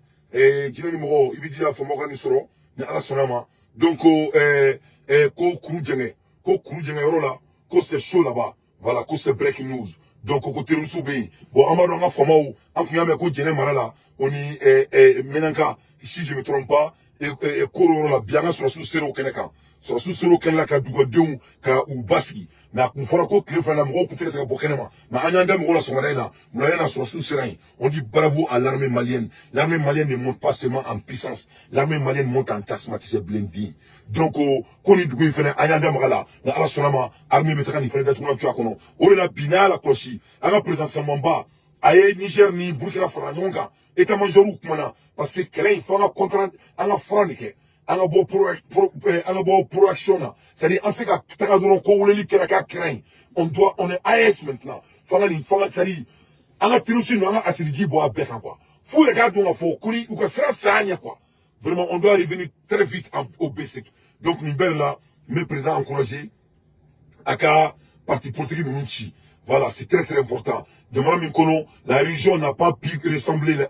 Jinɛ ni mɔgɔw, i bɛ jija faamaw ka nin sɔrɔ ni Ala sɔnna ma. Donc ko Kurujɛngɛ, ko Kurujɛngɛ yɔrɔ la, ko c'est chaud là-bas. Voilà, ko c'est breaking news. Donc ko terroriste bɛ yen. Bon, an b'a dɔn an ka faamaw, an tun y'a mɛn ko Jɛnɛ mara la, o ni Menaka, si je me trompe pas, Koro yɔrɔ la bi, an ka sɔrɔsiw sera o kɛnɛ kan. Sɔrɔsiw sera o kɛnɛ la ka dugudenw ka u basigi. Mais a kun fɔra ko tile fila la mɔgɔw kun tɛ se ka bɔ kɛnɛ ma. Mais an y'an da mɔgɔw la sɔgɔmada in na, wulada in na, sɔrɔsiw sera yen. On dit bravo à l'armée malienne. L'armée malienne ne monte pas seulement en puissance, l'armée malienne monte en tasuma kisɛ bilen bin. Donc ko nin dugu in fɛnɛ, an y'an da maga la. Ni Ala sɔnna ma, armée bɛ taga nin fɛnɛ datugulan cogoya kɔnɔ. O de la bi, n'a y'a lakɔlɔsi, an ka président Samanba a ye Niger ni Burkina fara ɲɔgɔn kan, état major kumana, parce que kɛlɛ in fo an ka contre, an ka front de kɛ, an ka bɔ proaction na, c'est à dire an se ka taga dɔrɔn ko weleli kɛra k'a kɛra yen. On doit, on est AES maintenant. Fanga nin fanga, c'est à dire an ka terroriste ninnu, an ka asiriji bɔ a bɛɛ kan quoi. F'u yɛrɛ k'a dɔn k'a fɔ ko ni u ka sira san ɲɛ quoi. Vraiment, on doit revenir très vite au basic. Donc nin bɛɛ de la, n bɛ président encourager a ka parti politique ninnu ci. Voilà, c'est très très important. Jamana min kɔnɔ, la région n'a pas pu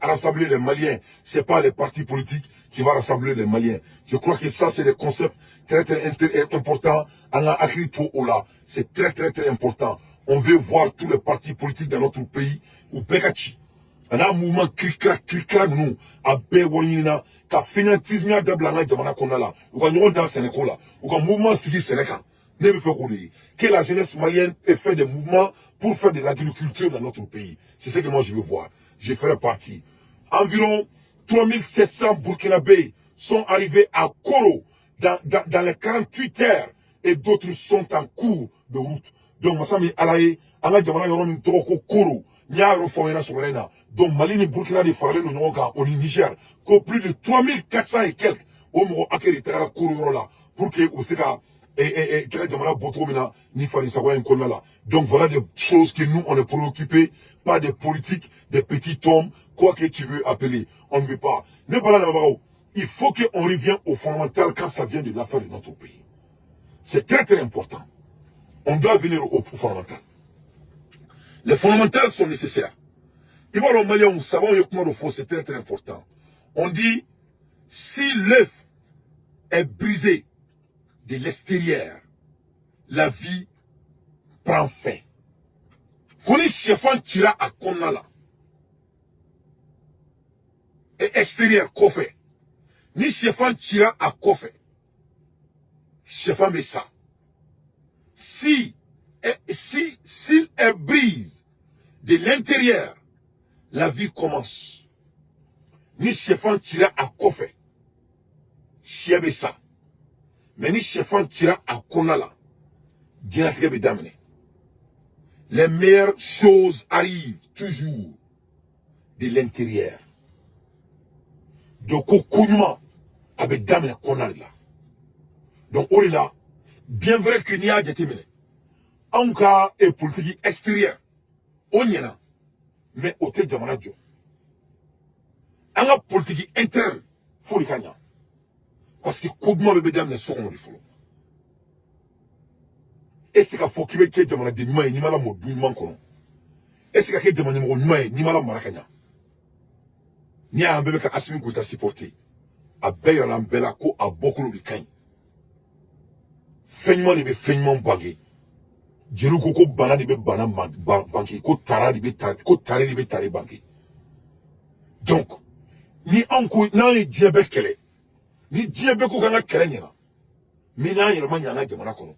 rassembler les Maliens. C'est pas les partis politiques qui va rassembler les Maliens. Je crois que ça, c'est des concepts très très importants. An ka hakili to o la. C'est très très très important. On veut voir tous les partis politiques dans notre pays u bɛɛ ka ci. A n'a mouvement kirikira kirikira ninnu, a bɛɛ wari ɲinina ka fainéantisme dabila an ka jamana kɔnɔna la. U ka ɲɔgɔn dan sɛnɛko la, u ka mouvement sigi sɛnɛ kan. Ne bɛ fɛ k'o de ye, que la jeunesse malienne ait fait des mouvements pour faire de l'agriculture dans notre pays. C'est ce que moi je veux voir. Je ferai partie. Environ 3700 Burkinabés sont arrivés à Koro dans les 48 heures et d'autres sont en cours de route. Donc masa min ala ye an ka jamana yɔrɔ min tɔgɔ ko Koro, n y'a yɔrɔ fɔ aw ɲɛna sɔgɔmada in na. Donc Mali ni Burkina de faralen don ɲɔgɔn kan, o ni Niger, ko plus de 3400 et quelques, o mɔgɔ hakɛ de tagara Koro yɔrɔ la pour que u bɛ se ka taga jamana bɔ cogo min na ni farisagoya in kɔnɔna la. Donc voilà des choses que nous, on est préoccupés, pas des politiques, des petits hommes, quoi que tu veux appeler, on ne veut pas. Ne bala lamɛnbagaw, il faut qu'on revienne au fondamental quand ça vient de l'affaire de notre pays. C'est très très important. On doit venir au fondamental. Les fondamentales sont nécessaires. I b'a dɔn, Maliyɛnw, sabaw ye kuma dɔ fɔ, c'est très très important. On dit: si l'œuf est brisé de l'extérieur, la vie prend fin. Ko ni sɛfan cira a kɔnɔna la, et extérieur kɔfɛ, ni sɛfan cira a kɔfɛ, sɛfan bɛ sa. Si s'il est brise de l'intérieur, la vie commence. Ni sɛfan cira a kɔfɛ, sɛ bɛ sa. Mais ni sɛfan cira a kɔnɔna la, diɲɛlatigɛ bɛ daminɛ. Les meilleures choses arrivent toujours de l'intérieur. Donc ko ko ɲuman a bɛ daminɛ kɔnɔna de la. Donc o de la, bien vrai que n'i y'a jateminɛ, anw ka politique extérieure o ɲɛna, mais o tɛ jamana jɔ. An ka politique interne fo de ka ɲa, parce que ko duman bɛɛ bɛ daminɛ so kɔnɔ de fɔlɔ. E tɛ se ka fɔ k'i bɛ kɛ jamanaden ɲuman ye n'i ma lamɔ du ɲuman kɔnɔ. E tɛ se ka kɛ jamana ɲɛmɔgɔ ɲuman ye n'i ma lamara ka ɲa. N'i y'a an bɛɛ bɛ ka Assimi Goïta supporter, a bɛɛ yirala an bɛɛ la ko a bɔkolo de ka ɲi. Fɛn ɲuman de bɛ fɛn ɲuman bange. Jeliw ko ko bana de bɛ bana bange, ko tara de bɛ ta, ko tare de bɛ tare bange. Donc ni anw ko n'an ye diɲɛ bɛɛ kɛlɛ, ni diɲɛ bɛɛ ko k'an ka kɛlɛ ɲɛna, mais n'an yɛrɛ ma ɲɛ an ka jamana kɔnɔ,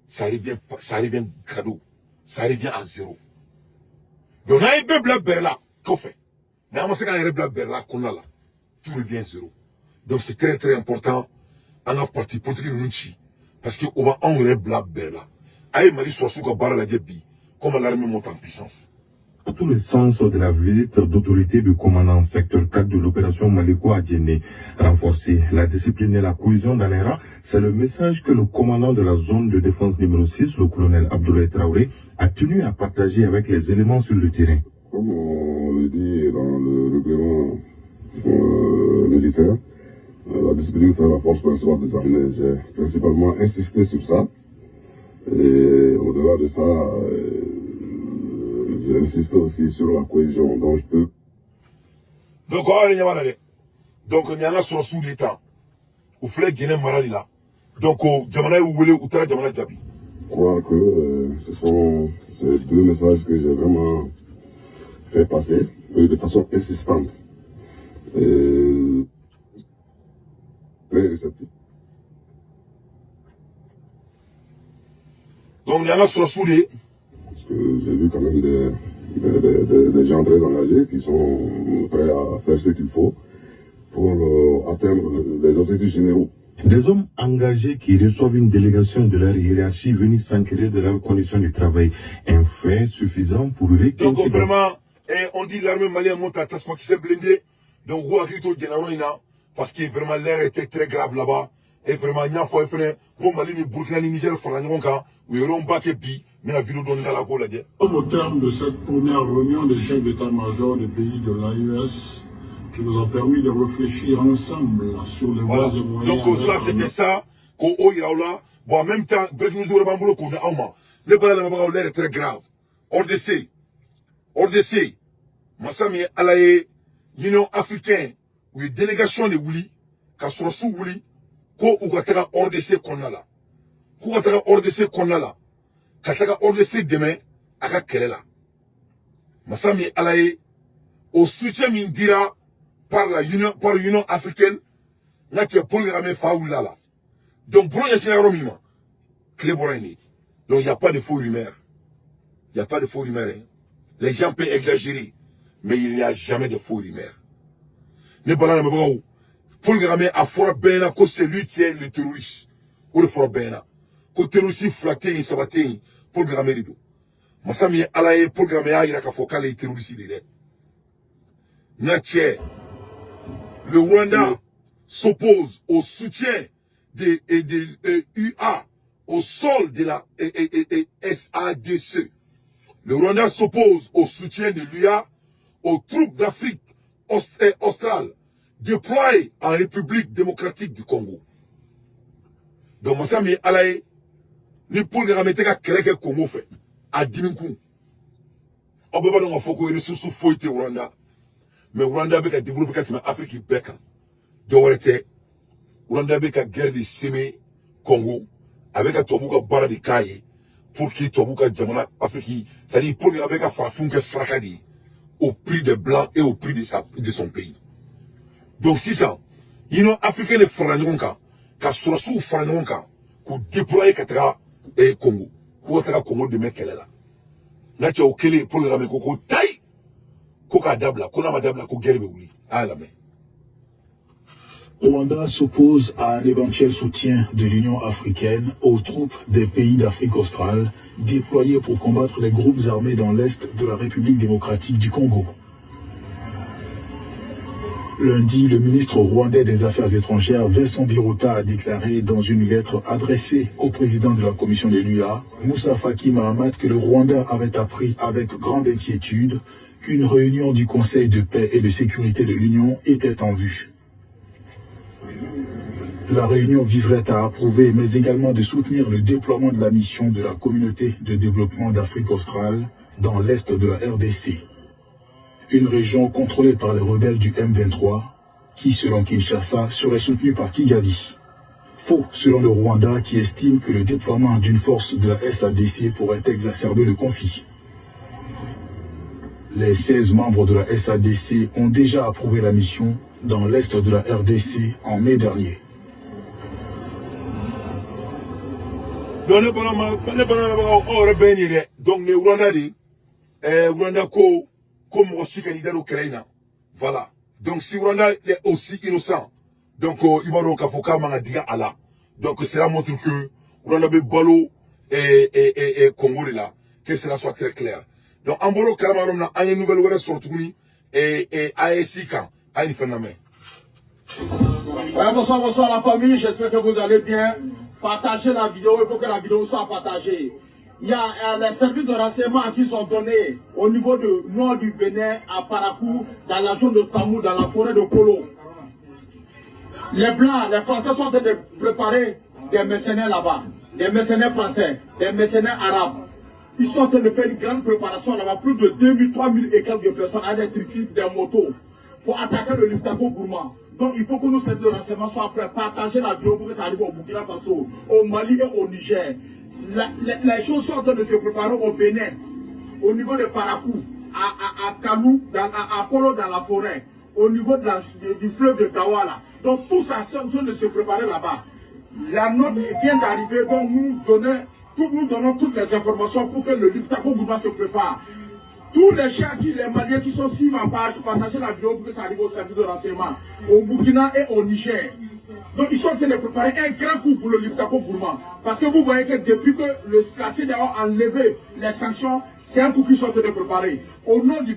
ça revient cadeau, ça revient à zéro. Donc n'an ye bɛɛ bila bɛrɛ la kɔfɛ, n'an ma se k'an yɛrɛ bila bɛrɛ la kɔnɔna la, tout revient zéro. Donc c'est très très important an ka parti politique ninnu ci, parce que o b'anw yɛrɛ bila bɛrɛ la. A ye Mali sɔrɔsiw ka baara lajɛ bi, comment l'armée monte en puissance. Tout le sens de la visite d'autorité du commandant secteur 4 de l'opération Maliko à Djenné. Renforcer la discipline et la cohésion dans les rangs, c'est le message que le commandant de la zone de défense numéro 6, le colonel Abdoulaye Traoré, a tenu à partager avec les éléments sur le terrain. Comme on le dit dans le règlement militaire, la discipline fait la force principale des armées. J'ai principalement insisté sur ça. Et au-delà de ça, j'ai insisté aussi sur la cohésion. Donc je peux. Donc aw yɛrɛ ɲɛ b'a la dɛ. Donc nin y'an ka sɔrɔsiw de ta, u filɛ Jɛnɛ mara de la. Donc jamana y'u wele, u taara jamana jaabi. Croire que ce sont ces deux messages que j'ai vraiment fait passer de façon insistante et très réceptive. Donc nin y'an ka sɔrɔsiw de ye. Parce que j'ai vu quand même des gens très engagés qui sont prêts à faire ce qu'il faut pour atteindre les objectifs généraux. Des hommes engagés qui reçoivent une délégation de leur hiérarchie venue s'enquérir de leurs conditions de travail. Un fait suffisant pour Donc requinquer. vraiment, eh, on dit l'armée malienne monte à tasuma kisɛ blindé. Donc u hakili to Jɛnɛ yɔrɔ in na, parce que vraiment l'air était très grave là-bas. Et vraiment n y'a fɔ a ye fɛnɛ ko Mali ni Burkina ni Niger farala ɲɔgɔn kan, u ye yɔrɔ ba kɛ bi. N bɛna vidéo dɔɔni k'a la k'o lajɛ. Au terme de cette première réunion des chefs d'état-major des pays de l'AES, qui nous a permis de réfléchir ensemble sur les Voilà. voies et moyens Donc ça à mettre en c'était ça k'o o yira aw la. Bon, en même temps, breaking news wɛrɛ b'an bolo k'o di aw ma. Ne bala lamɛnbagaw, l'air est très grave. RDC, RDC, masa min ye ala ye, Union africaine u ye délégation de wuli ka sɔrɔsiw wuli ko u ka taga RDC kɔnɔna la, k'u ka taga RDC kɔnɔna la, ka taga RDC dɛmɛ a ka kɛlɛ la. Masa min ye ala ye, o soutien min dira par la Union, par l'Union africaine, n ka cɛ Paul Kagame fa wulila la. Donc bolo ɲɛsinna yɔrɔ min ma, tile bɔra yen de. Donc il y a pas de faux rumeurs, il y a pas de faux rumeurs, hein. Les gens peuvent exagérer, mais il n'y a jamais de faux rumeurs. Ne bala lamɛnbagaw, Paul Kagame a fɔra bɛɛ ɲɛna ko c'est lui qui est le terroriste. O de fɔra bɛɛ ɲɛna ko terroriste fila tɛ yen, saba tɛ yen. Paul Kagame de ye terroriste ye. Donc Paul Kagame de don. Masa min ye Ala ye, Paul Kagame y'a yira k'a fɔ k'ale ye terroriste de ye dɛ. N ka cɛ, le Rwanda s'oppose au soutien de UA au sol de la SADC. Le Rwanda s'oppose au soutien de l'UA aux troupes d'Afrique australe déployées en République démocratique du Congo. Donc, masa min ye Ala ye, ni Paul Kagame tɛ ka kɛlɛ kɛ Congo fɛ, a dimi kun. Aw bɛɛ b'a dɔn k'a fɔ ko ressource foyi tɛ Rwanda. Mais Rwanda bɛ ka développer ka tɛmɛ Afrique bɛɛ kan. Dɔ wɛrɛ tɛ. Rwanda bɛ ka guerre de semer Congo. A bɛ ka tubabuw ka baara de k'a ye pour que tubabuw ka jamana Afrique, c'est-à-dire pour que a bɛ ka farafinw kɛ saraka de ye au prix des Blancs et au prix de son pays. Donc sisan, Union africaine de farala ɲɔgɔn kan ka sɔrɔsiw fara ɲɔgɔn kan k'u déployer ka taga Congo, k'u ka taga Congo dɛmɛ kɛlɛ la. N ka cɛ, o kɛlen, Paul Kagame ko tayi, ko k'a dabila, ko n'a ma dabila, ko guerre bɛ wuli. A y'a lamɛn. Rwanda s'oppose à un éventuel soutien de l'Union africaine aux troupes des pays d'Afrique australe déployées pour combattre les groupes armés dans l'est de la République démocratique du Congo. Lundi, le ministre rwandais des Affaires étrangères, Vincent Biruta, a déclaré dans une lettre adressée au président de la commission de l'UA, Moussa Faki Mahamat, que le Rwanda avait appris avec grande inquiétude qu'une réunion du Conseil de paix et de sécurité de l'Union était en vue. La réunion viserait à approuver, mais également de soutenir le déploiement de la mission de la communauté de développement d'Afrique australe dans l'est de la RDC. Une région contrôlée par les rebelles du M23, qui, selon Kinshasa, serait soutenue par Kigali. Faux, selon le Rwanda, qui estime que le déploiement d'une force de la SADC pourrait exacerber le conflit. Les 16 membres de la SADC ont déjà approuvé la mission dans l'est de la RDC en mai dernier. Donc ne balima, aw yɛrɛ bɛɛ nin ye dɛ. Donc nin ye Rwanda de ye. Rwanda ko mɔgɔ si ka n'i da don kɛlɛ in na. Voilà. Donc si Rwanda est aussi innocent, donc i b'a dɔn k'a fɔ k'a man ka diga a la. Donc cela montre que Rwanda bɛ balo Congo de la. Que cela soit très clair. Donc an bɔr'o kalama yɔrɔ min na, an ye nouvelle wɛrɛ sɔrɔ tuguni AES kan. A ye nin fɛn lamɛn. Ouais, bonsoir, bonsoir la famille, j'espère que vous allez bien. Partagez la vidéo, il faut que la vidéo soit partagée. Il y a les services de renseignement qui sont donnés au niveau du nord du Bénin, à Parakou, dans la zone de Tamou, dans la forêt de Polo. Les Blancs, les Français sont en train de préparer des mercenaires là-bas, des mercenaires français, des mercenaires arabes. Ils sont en train de faire une grande préparation là-bas, plus de 2000, 3000 et quelques personnes avec des tricycles, des motos, pour attaquer le Liptako Gourma. Donc il faut que nos services de renseignement soient prêts, partager la vidéo pour que ça arrive au Burkina Faso, au Mali et au Niger. Les choses sont en train de se préparer au Bénin, au niveau de Parakou, à Kalou, à Polo dans la forêt, au niveau du fleuve de Gawala. Donc tout ça sont en train de se préparer là-bas. La note vient d'arriver, donc nous donnons toutes les informations pour que le Liptako Gourma se prépare. Tous les gens qui, les Maliens qui sont sur ma page, partagez la vidéo pour que ça arrive au service de renseignement, au Burkina et au Niger. Donc ils sont en train de préparer un grand coup pour le Liptako Gourma. Parce que vous voyez que depuis que la CEDEAO a enlevé les sanctions, c'est un coup qu'ils sont en train de préparer. Au nom du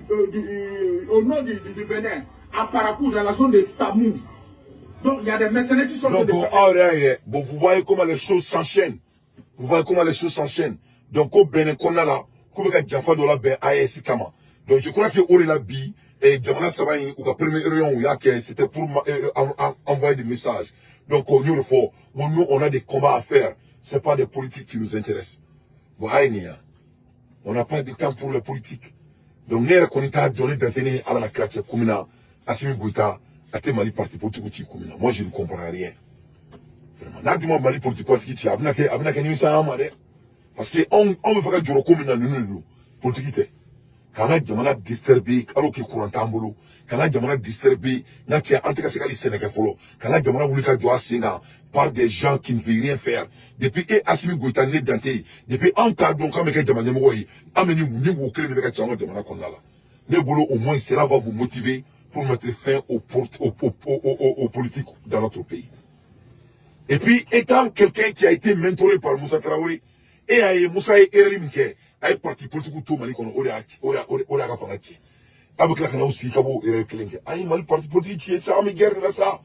Bénin, à Parakou, dans la zone de Tamou. Donc il y a des mercenaires qui sont en train de Donc, bon, vous voyez comment les choses s'enchaînent. Vous voyez comment les choses s'enchaînent. Donc au Bénin, qu'on a là, k'u bɛ ka janfa dɔ labɛn AES kama. Donc je crois que o de la bi jamana saba in u ka première réunion u y'a kɛ, c'était pour envoyer des messages. Donc n y'o de fɔ, bon, nous on a des combats à faire, c'est pas des politiques qui nous intéressent. Bon, a ye nin yan, on n'a pas de temps pour les politiques. Donc ne yɛrɛ kɔni t'a dɔn ne dante ne Ala na kira cɛ ko min na Assimi Goïta a tɛ Mali parti politique ci ko min na, moi je ne comprends rien vraiment. N'a dun ma Mali politique ci, a bɛna kɛ nimisa an ma dɛ. Parce que anw bɛ fɛ ka jɔrɔ ko min na, ninnu de don. Politique tɛ k'an ka jamana disturber alors que courant t'an bolo, k'an ka jamana disturber n ka cɛ, an tɛ ka se ka hali sɛnɛ kɛ fɔlɔ, k'an ka jamana wuli ka jɔ a sen kan par des gens qui ne veulent rien faire. Depuis e Assimi Goïta, ne Dante ye, depuis anw t'a dɔn k'an bɛ kɛ jamana ɲɛmɔgɔ ye, an bɛ ni wo kelen de bɛ ka ci an ka jamana kɔnɔna la. Ne bolo, au moins cela va vous motiver pour mettre fin aux politiques dans notre pays. Et puis, étant quelqu'un qui a été mentoré par Moussa Traoré, E y'a ye, Musa ye erreur min kɛ, a ye parti politique to Mali kɔnɔ, o de y'a o de o de y'a ka fanga tiɲɛ. A bɛ tila ka n'aw sigi ka b'o erreur kelen kɛ. An ye Mali parti politique ci sa, an bɛ guerre de la sa,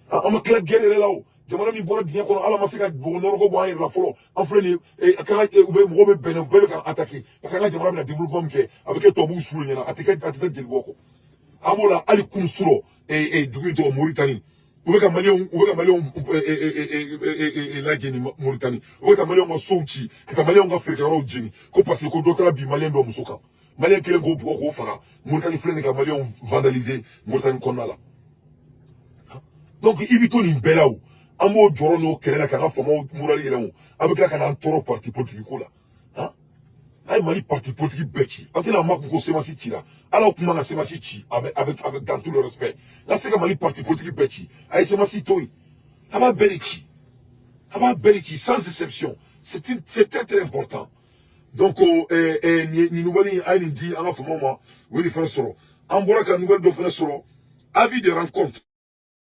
an ma tila guerre yɛrɛ la. O jamana min bɔra dingɛ kɔnɔ, Ala ma se ka bɔgɔ nɔrɔkɔ bɔ an yɛrɛ la fɔlɔ. An filɛ nin ye, kan ka u bɛ mɔgɔw bɛ bɛnɛ, bɛɛ bɛ ka attaquer, parce que an ka jamana bɛna développement min kɛ, a bɛ kɛ tubabuw su ɲɛna, a tɛ kɛ, a tɛ taa jelibɔ kɔ. An b'o la hali kunun surɔ, dugu in tɔgɔ Moritani, u bɛ ka maliyɛnw lajeni Moritani, u bɛ ka maliyɛnw ka sow ci, ka taa maliyɛnw ka feerekɛyɔrɔw jeni, ko parce que ko dɔ taara bin maliyɛn dɔ muso kan, maliyɛn kelen k'o bugɔ k'o faga. Moritani filɛ nin ka maliyɛnw vandaliser Moritani kɔnɔna la. Donc i bɛ to nin bɛɛ la, o an b'o jɔrɔ n'o kɛlɛ la k'an ka faamaw moral yɛlɛn. O a bɛ tila ka n'an tɔɔrɔ parti politique ko la. A ye Mali parti politique bɛɛ ci, an tɛna makun ko CMAS cira. Ala tun man ka CMAS ci avec dans tout le respect. N'a se ka Mali parti politique bɛɛ ci, a ye CMAS to yen. A b'a bɛɛ de ci, a b'a bɛɛ de ci sans exception. C'est très très important. Donc nin nouvelle in, a ye nin di an ka faamaw ma, u ye nin fana sɔrɔ. An bɔra ka nouvelle dɔ fana sɔrɔ, avis de rencontre.